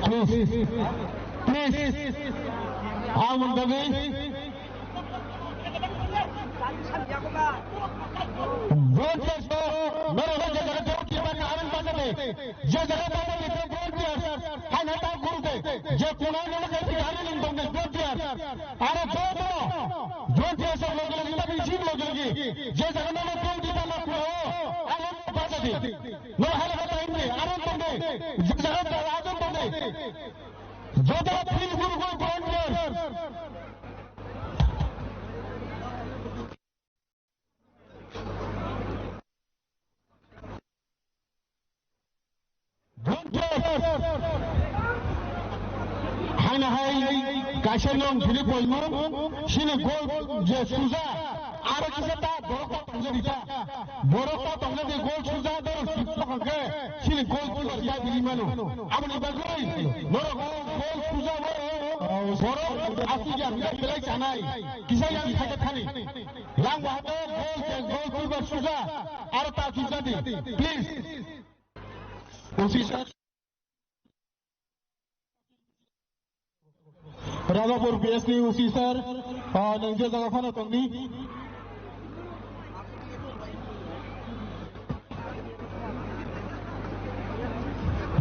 Please, please, aboni bagwi volunteers rok norok je jaga volunteer ba karon basa de, je jaga basa de volunteers, hai na ta guru de, je kuna no kai si gari ling dong de volunteers, aro joto volunteers rok logi logi ta bisi logi logi, je jaga no volunteer ba na kuna o, aro basa de. No, hala kata hindi, aron tongde, jaga aron tongde. Joto feel guru guru volunteer. Volunteer. Haina hai, kaisa nong philip koimu, sini gol je suja, aro kisa ta borok ta tongde rita. Borok ta tongna di gol suja, borok sukha khe sini gol keeper ya bini mano. Aboni bagwi norok gol suja bo borok asuk ya hwnwi belai chanai. Kisa yang thani. Yang bahano gol je gol keeper suja, aro ta suja di. Please. Officer. Rajapur P S ni officer, ah, nang je jaga phano tongdi.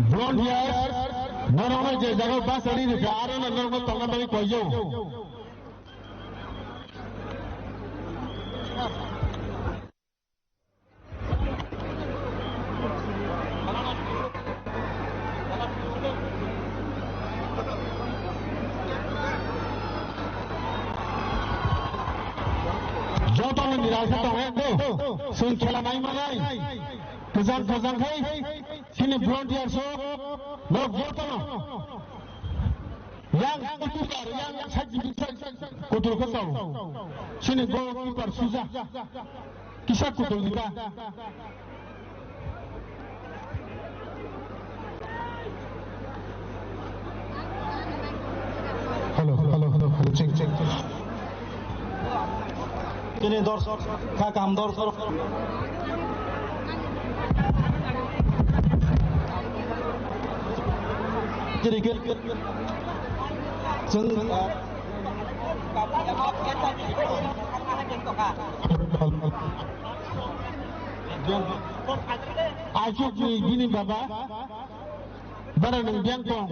Volunteer, norok je jaga bus ari rikha, aro norok tongna bagwi koiyo. Jotono nirasa tongo, chwng khela nai manai. Kwchang kwchang khai chini volunteers rok, norok jotono. Yang goalkeeper, yang side defense, kutul kosong. Sini goalkeeper suja. Kisa kutul dita. Hello, hello, hello, hello, check, check, check. Chini dorsok, kha kaham dorsok. Chini ke, chwng, Achuk ni bini baba, bara nung biang tong.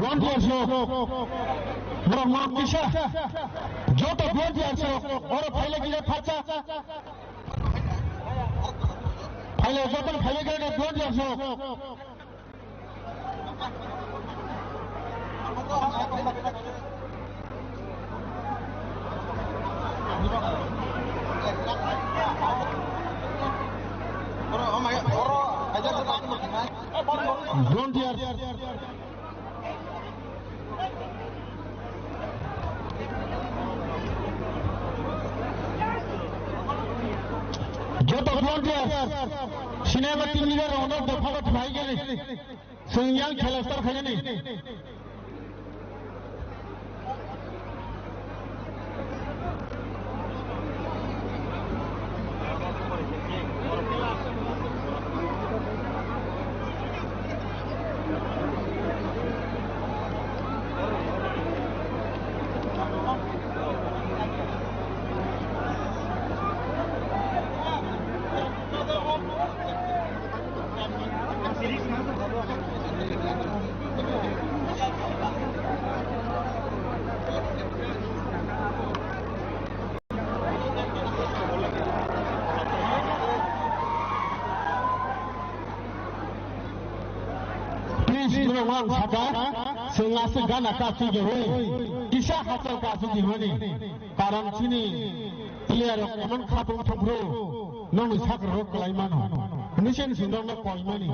Volunteers rok, norok ma kisa, joto volunteers rok, oro phaile kisa phatsa, phaile joto phaile kisa volunteers rok. Volunteer. Joto volunteer. Sinema team leader rok no dopha dopha hai gele. Chwng yang khela start khainani. Please, norok ang saka, chwng aswk gana kasu jewoi, kisa hachal kasu jewoni, karon chini player rok emon khatung thangphru, nokni sakra rok kwlai mano, hwnwi se nwswng rok no koi mani.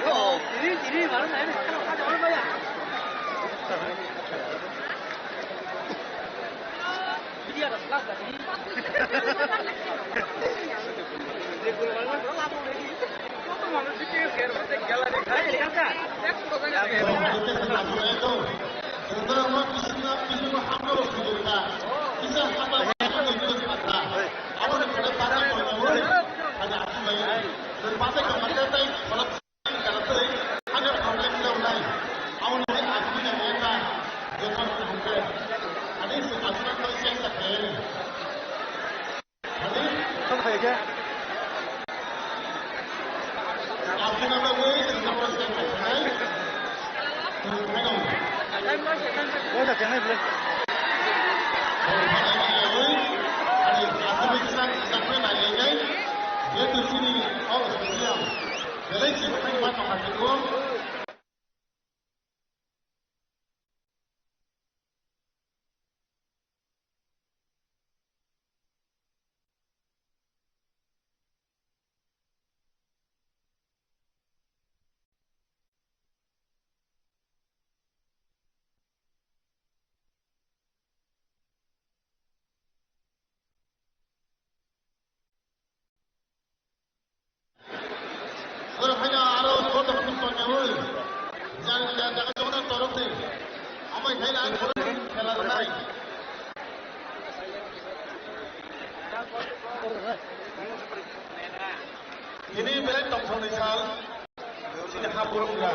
Oh, ini, ini malah saya makan apa, apa ya? Oro haino aro kotor kotor tonyawi. Jang jang jaga jogna torok di. Amai khaina ang khorang khela rwnai. Tini belai tongthokni sal. Chini ha borok wngkha.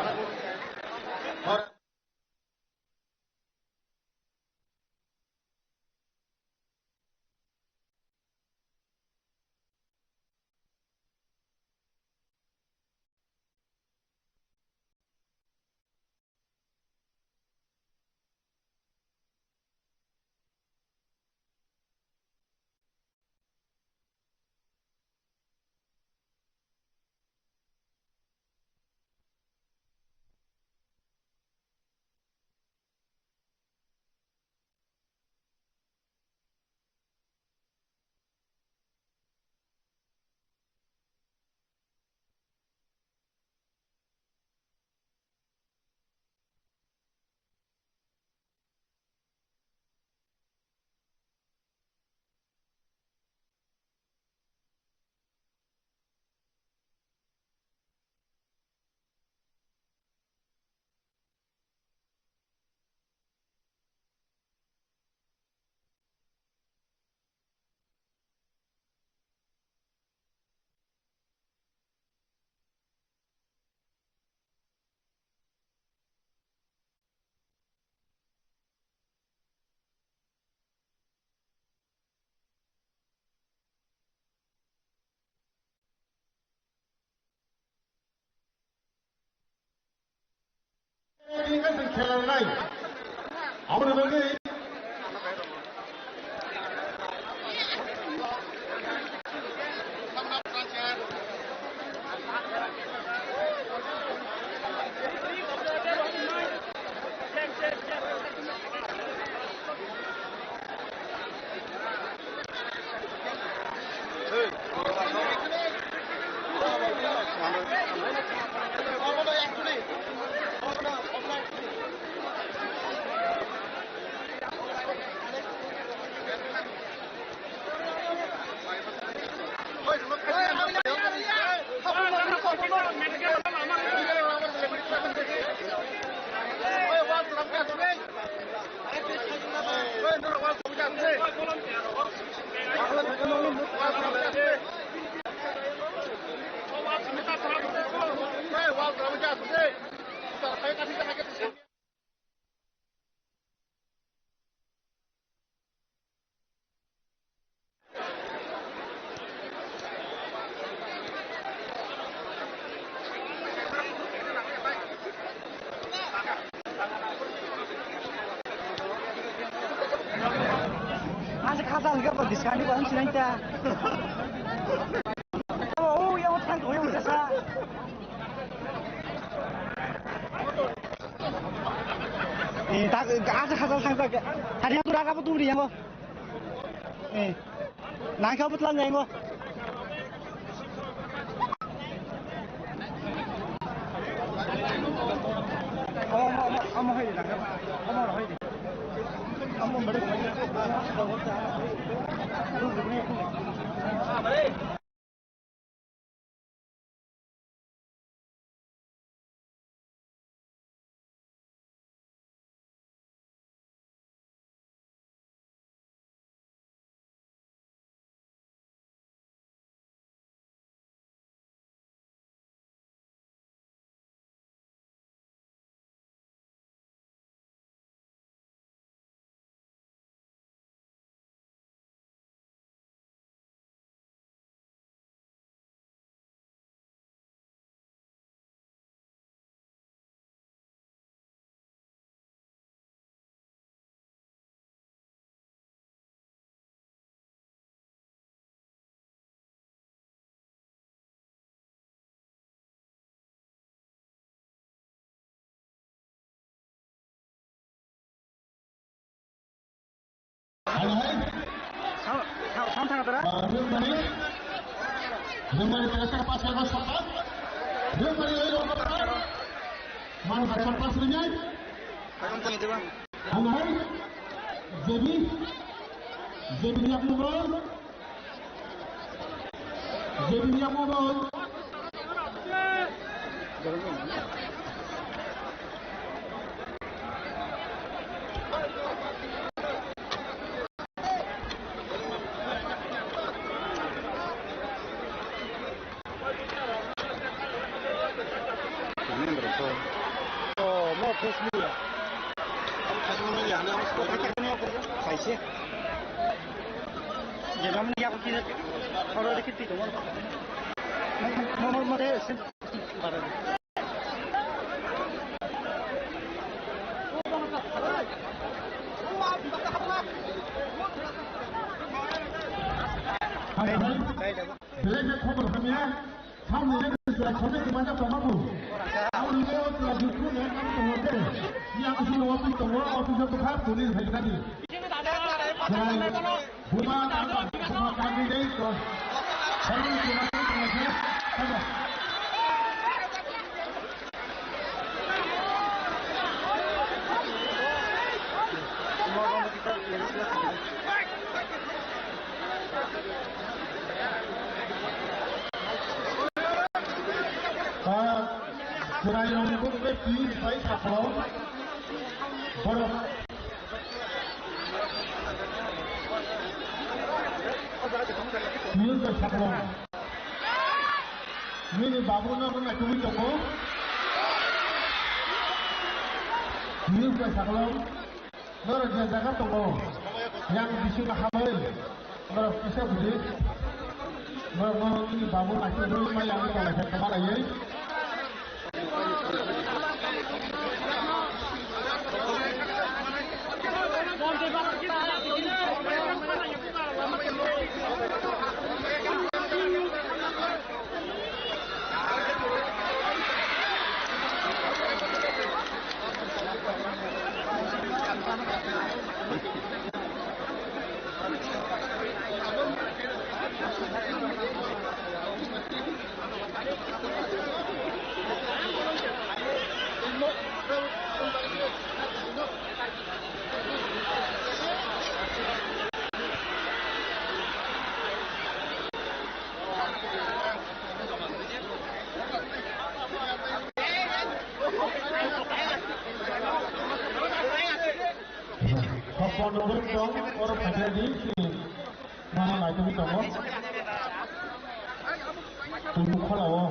Ang sa khasal ka ba discount ko ang sinai ta. Oh, yang utang ko yang sa. Eh, ta, ang sa khasal sang ta. Hari aku raga apa tu beri yang ko. Eh, nang kau betul nang ko. Oh, oh, oh, oh, oh, oh, oh. Halo, hai. Sam, sam, sam, tang, tara. Ah, Rungmani. Rungmani, tara, tara, pas, pas, pas, pas. Rungmani, oi, oi, oi, oi. Man, pas, pas, pas, ringai. Takam tang itu, Bang. Halo, hai. Jebi. Jebi, yang mobile. Jebini yang mobile. Oh, no, please, me. Kaise. Jemon ya ko kire, oro de kiti to. Mo, mo, mo, de, sim. Hai, hai. Belai khe khobor hamya. Samni le sila khobor khe manja tongma bu. Aboni le sila dukhu le kam tongo de. Ni ang sila office tongo, office o bwkha tuni hai kadi. Belai buma tangma, buma kagwi dei to. Samni buma tangma khe. Ah, chwrairokni bukhugo twi rwphai sakhao. Borok. Twi rwphai sakhao. Nini babu no rwna twi tongo. Twi rwphai sakhao. Norok je jaga tongo, yang bisingo hamwi, norok kisa budi, norok no nini babu naisingwi ma yang tonglaikha kwma raiwi. Hokon rok tong, oro phaikha di, mama naitugwi tongo. Tungbu kholao.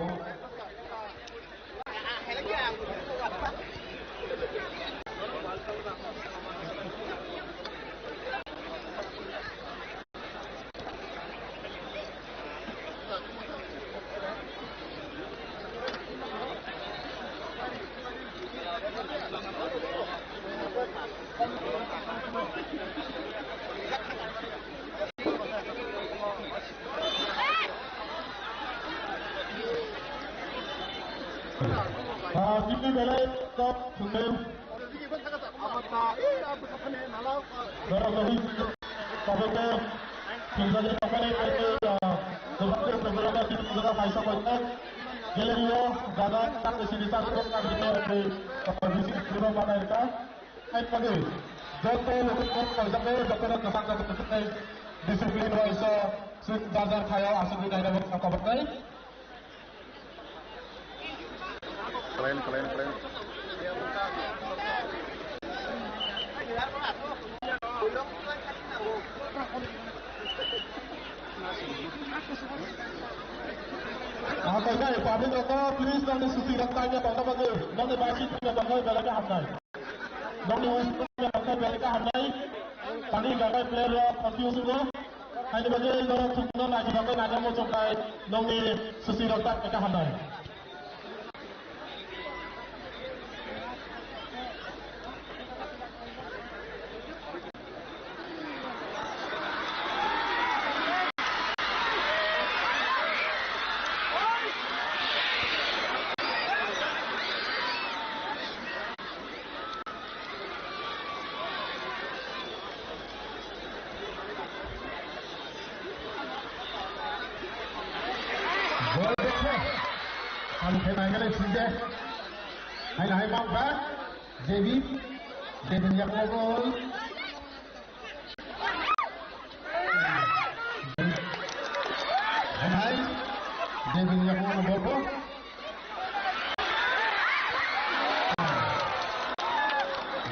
Ah, sini belai top sundel. Doro logi, tabuk sundel tokani aini, ah, dubak ke sundel ka sini juga paisa koitak. Gelerio, gada, tak sini tak, tak sini, ah, bisi sundel mana itu? Hai pagi, joto logo kok kajak nai, joto no kwchang kwchang khe discipline bai so, sing jar jar khayo, aswk ni naina bo kok kok nai. Kalain, kalain, kalain. Ah, kai kai, public rok, please, nang ni susi rok tanya tong tong bagwi, nang ni baisi tanya tong tong belai khe hamnai. Nokni uisu tongkha belai khe hamnai. Tani gagai player rok confuse wngkha. Haini bagwi norok thwngno naijak bagwi naijak muchung khai nokni susi rok tak khe hamnai. Ang khe nai khe nai sing de. Hai nai bang ba. J B. J B ni yakmo gol. Hai, J B ni yakmo gol bo.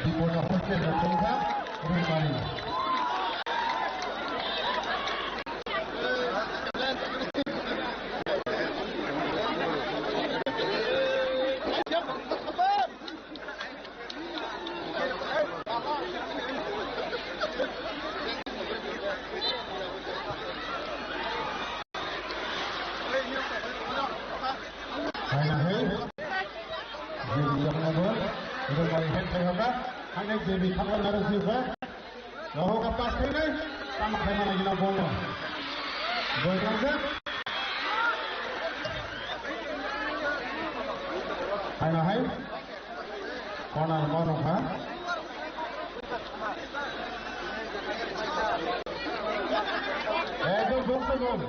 Bipodo hostel ni tongkha, Rungmari. Hai, hai. J B yakno bo. Rungmari head khai hoka. Hai, hai, J B khapna naro si ba. Roho ka pass khai nai. Tama khai mana gina bol no. Bol kang ja. Hai, hai. Corner ma rok ha. Ekdom box to goal.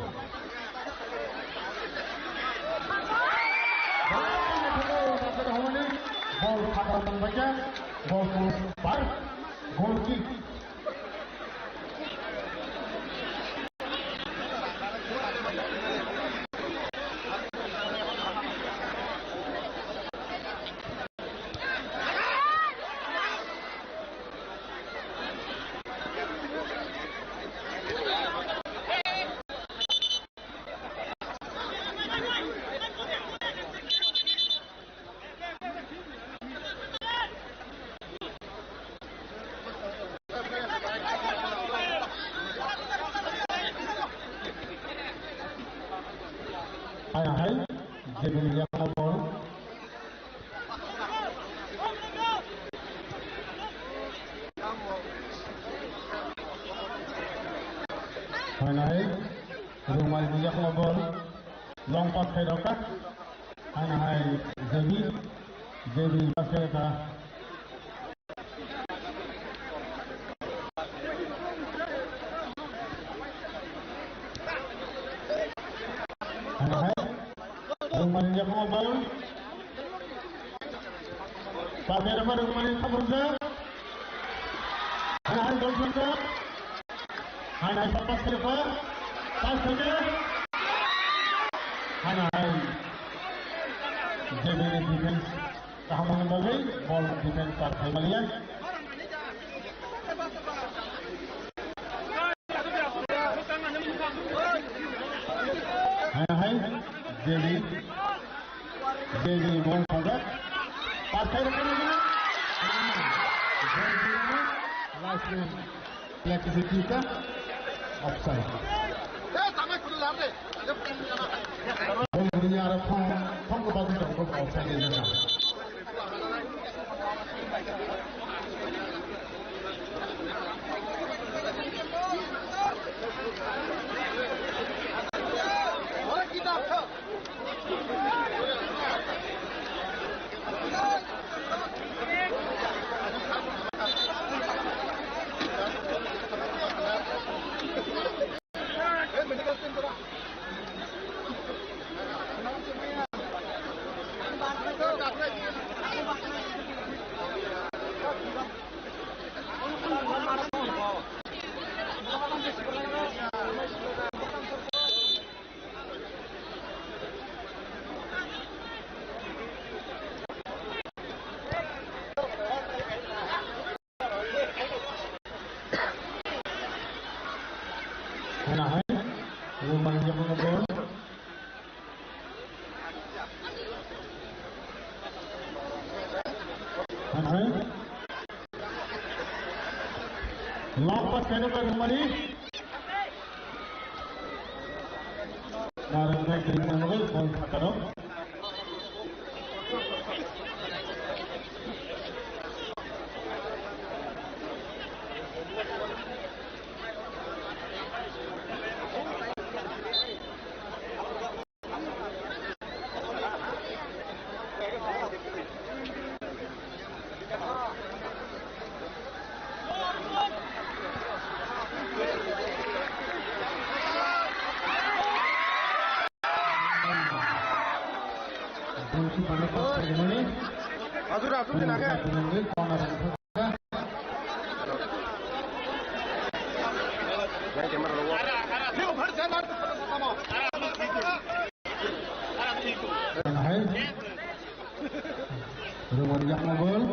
Ball khatra tong baikha. Ball post bar. Goal kick. Hai, hai, J B ni yakno ball. Hai, hai, Rungmari ni yakno ball. Long pass khai rokha. Hai, hai, J B, J B pass khai rokha. Hai, hai. Rungmani yakmo bal. Pakai rama Rungmani khamrungjak. Hai, hai, bal swngjak. Hai, hai, pass khaikha. Pass khaikha. Hai, hai. J B ni defense. Kaham wngwi bagwi ball defense pass khai maliya. Hai hai, J B, J B ball pass khai rwkha. Last man. Play kisa kisa. Offside. Bol bini aro thong, thong ko bagi tong ko offside ni jaka. Rumani yakung bol. Hai. Long pass kene ka Rumani. Narang nai kiri nang bol, bol khataro. Azur, azur, din age. Hai. Rumani yakna gol.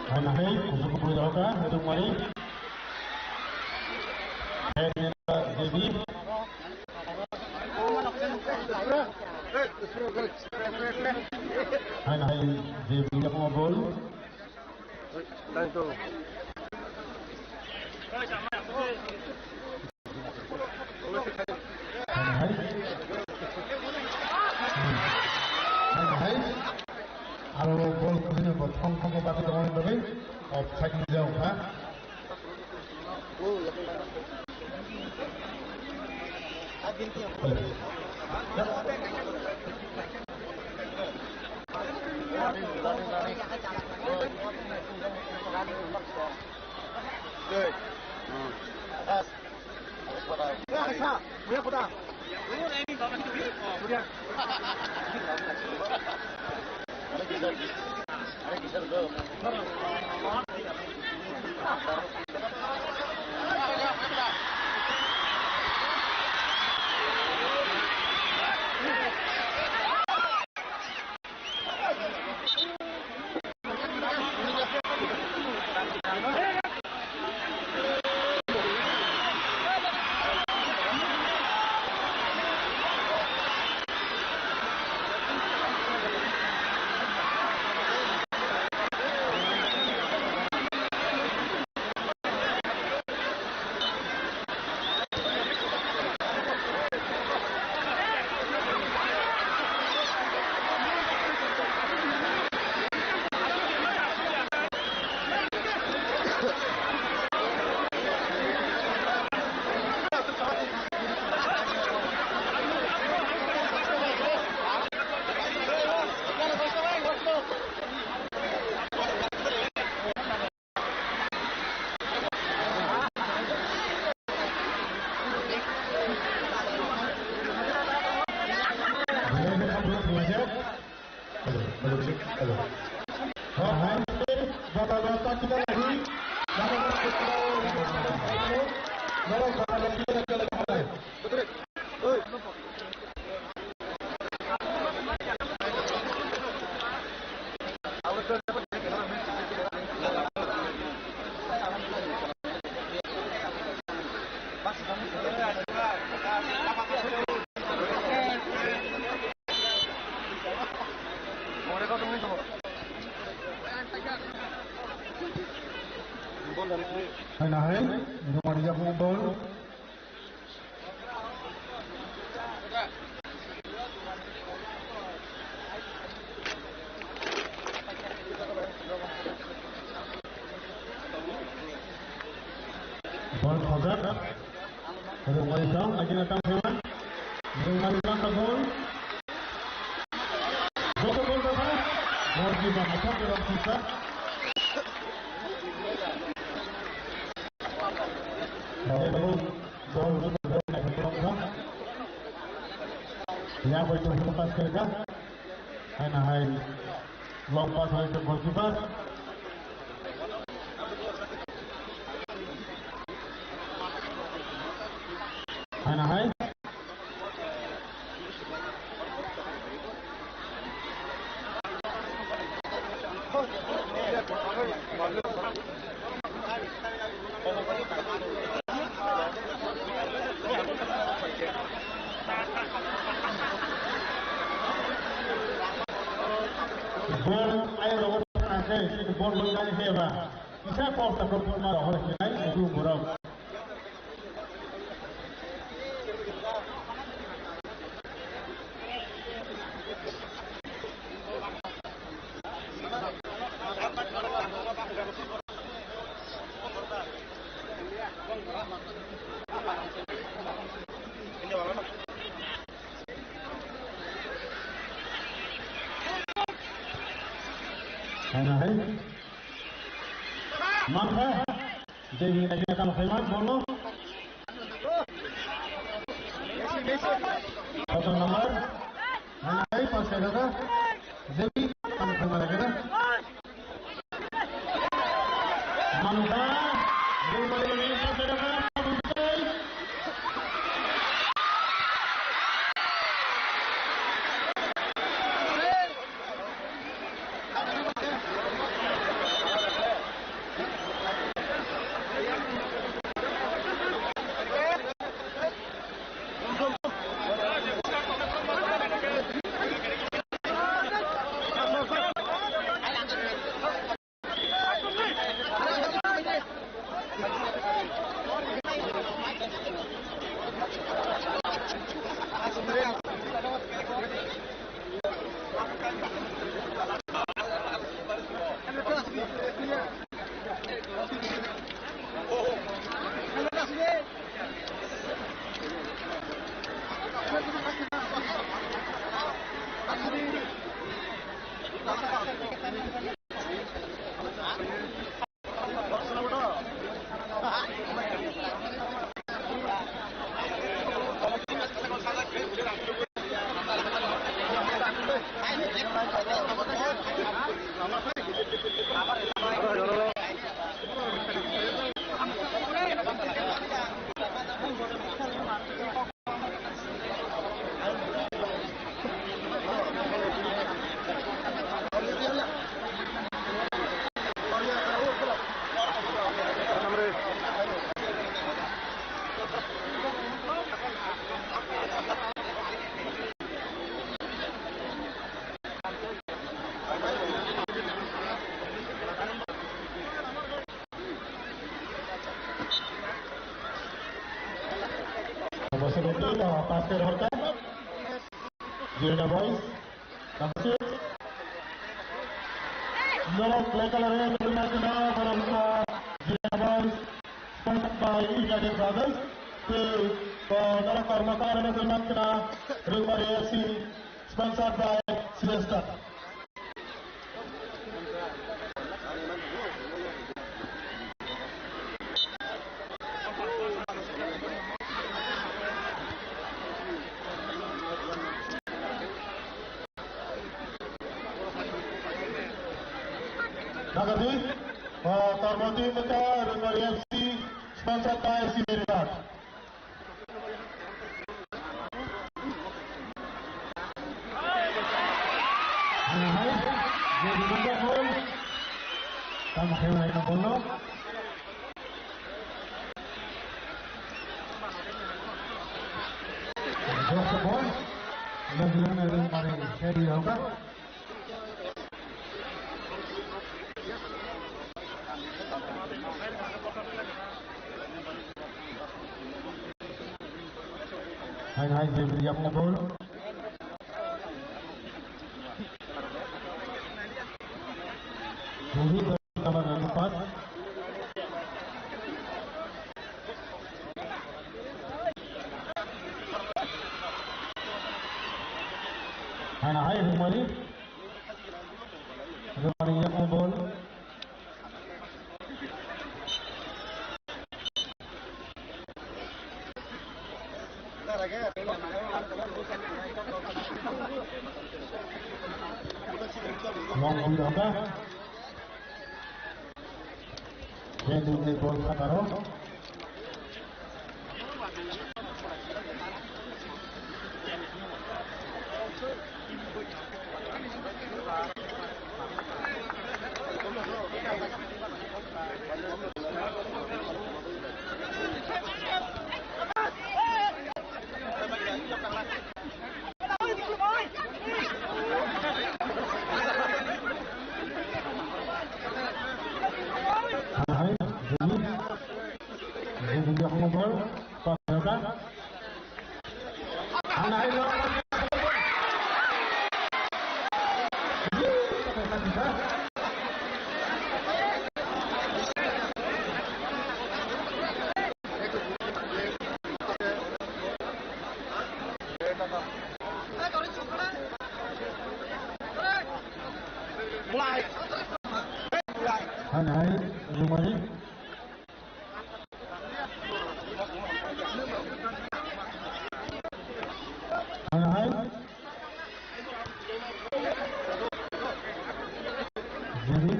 Hai, hai, kusu kusu jaga, itu mari. Hai, ini, J B. Hai, hai, J B yang mau gol. Hai, hai. Hai, hai. Aro gol khulina bo thong thong ko bati tongmani bagwi offside ni jao kha. Hai na hai, rumah dia pun bol. Bol thojak. Rungmari Brown, lagi datang sewa. Rungmari Brown ke bol. Joko bol dapat. Bol di bawah, dapat dalam sisa. Bol, bol, bol, bol, bol, bol. Ya, bol, bol, bol, bol. Hai na hai. Long pass hai ke goalkeeper. Hai na hai. Bol ayo rogo tangkhe, bol bol nani heba. Kisa kok ta bol ma rogo hinai, edu borok. Hai na hai. Mangkha. Dewi lagi akan khaimat bolo. Kotor nomor. Hai na hai, pas kaya kata. Dewi akan khaimat lagi kata. Mangkha. Dewi lagi pas kaya kata. Pastor Horta, Zirna Boys, number six. Norok play color area number nine, Zirna Boys, sponsored by United Brothers. Tei, uh, norok kormo color area number nine, Rungmari F C, sponsored by Silestar. Jagadwi, uh, Karmati Mata, Rengmari F C, sponsored by C B Record. Hai, hai, jadi benda gol. Tamo khe wai na bol no. Jose bol. Lagi lagi ada kemarin seri apa? Hai, hai, Jebri yakni bol. Jebri kabar number empat. Hai, hai, Jebri. Rengmari yakni bol. Long ball raka. Jendulni bol sakaro. Hai, hai, jadi, jadi dia ngobrol, pas datang. Hai, hai, lo. Hai, hai, Rengmari. Hai, hai. Jadi.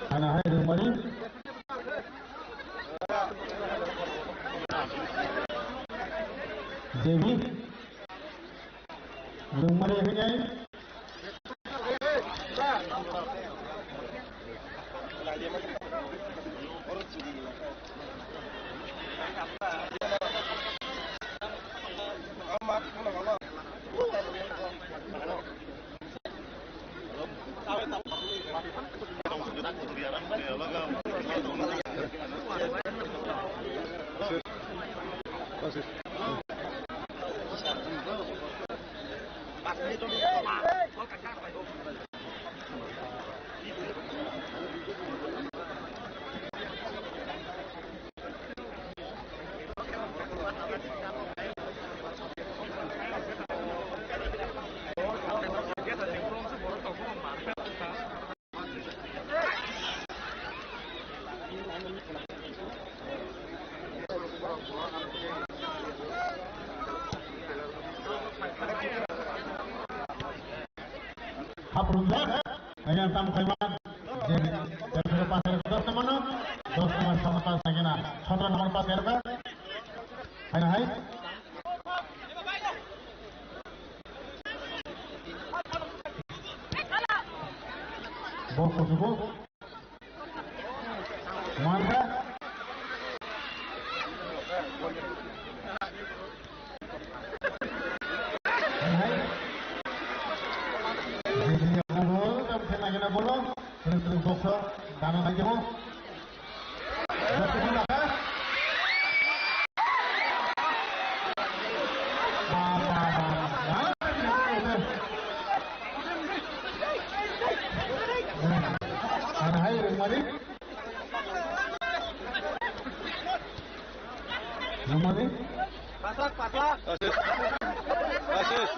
Hai, hai, Rengmari. Devi. Rengmari hinai. Haprungjak, ayan tam khaiman, je, je, pas er dos number no, dos number sama pas lagi na, sotro number pas er ka, hai na hai. Bol kusugo. Mantap. Hai, hai. Jadi, bol, tam kena kena bol. Terus, terus, box, dana lagi, bol. Hai, Rengmari. Rengmari. Pasak, pasak. Basis. Basis.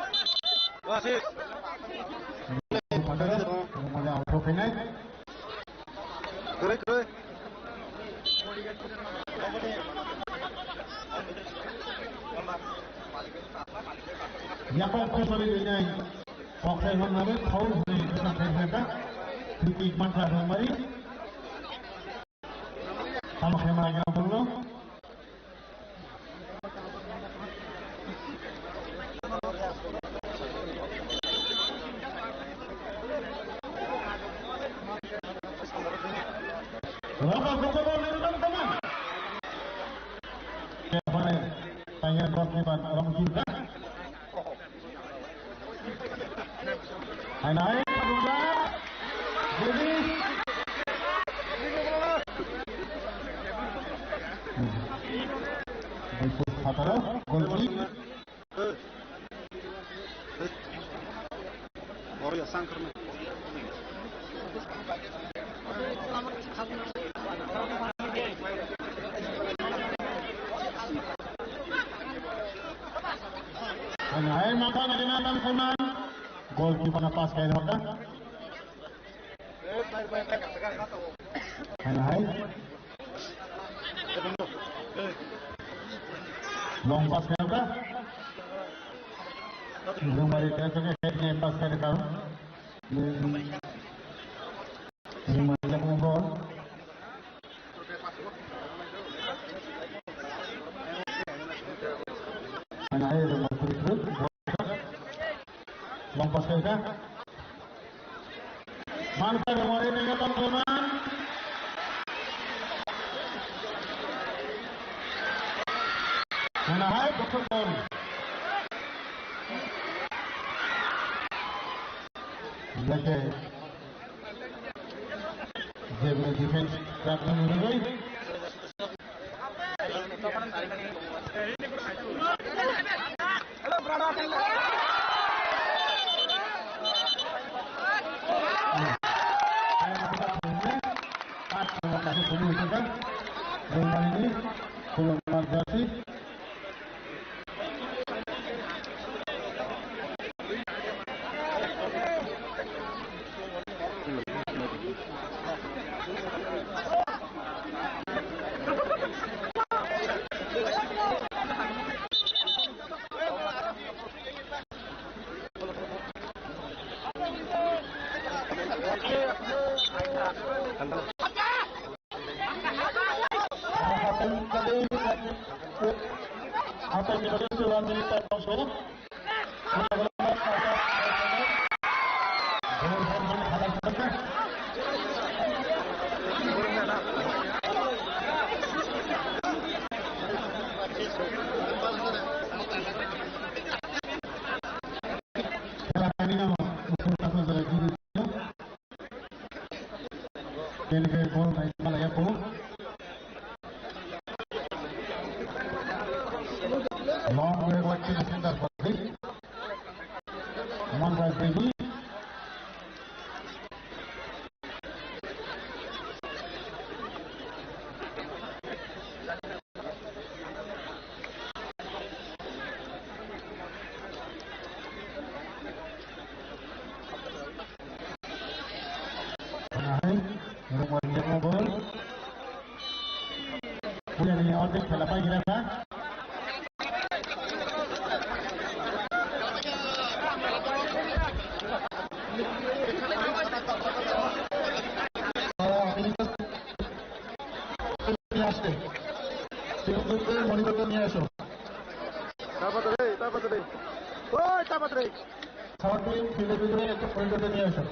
Basis. Rengmari out of finance. Kere, kere. Yakob Khosari ini boxer hwnwi foul hwnwi bwsa khaijak. Free kick mankha Rongmari. Tamo khe ma ya bolo. Rama Gopal Nirban Taman. Kepare, tanya goalkeeper Rama Gopal. Hai nai, kabujak. Jadi. Itu Satara, gol kick. Oro ya sangkarma. Hai, hai, mata na kena tan koman. Goalkeeper na pass kai rota. Hai, hai. Long pass kai rota. Rongmari kai rota, kai rota pass kai rota. Rongmari jaga ball. Mana ayo, Rongmari, terus, terus. Long pass ka, mana ka, Rongmari, tengah tong, teman. Mana hai, betul, gol. Lagi. Jeboni defense khwlai nugwi. Kini ke gol nai malaya po. Long way back to the center for the Monraz Devi. Hai, rumah dia ngobrol. Punya ni order salah pagi rasa. Oh, ini tuh. নিয়ে আসতে। সিরাজুদ্দিন মণিপুরকে নিয়ে আসো। তারপরে রে, তারপরে রে। ওই, তারপরে রে। সাউথ ফিল্ডের ভিতরে একটা পয়েন্ট নিয়ে আসো।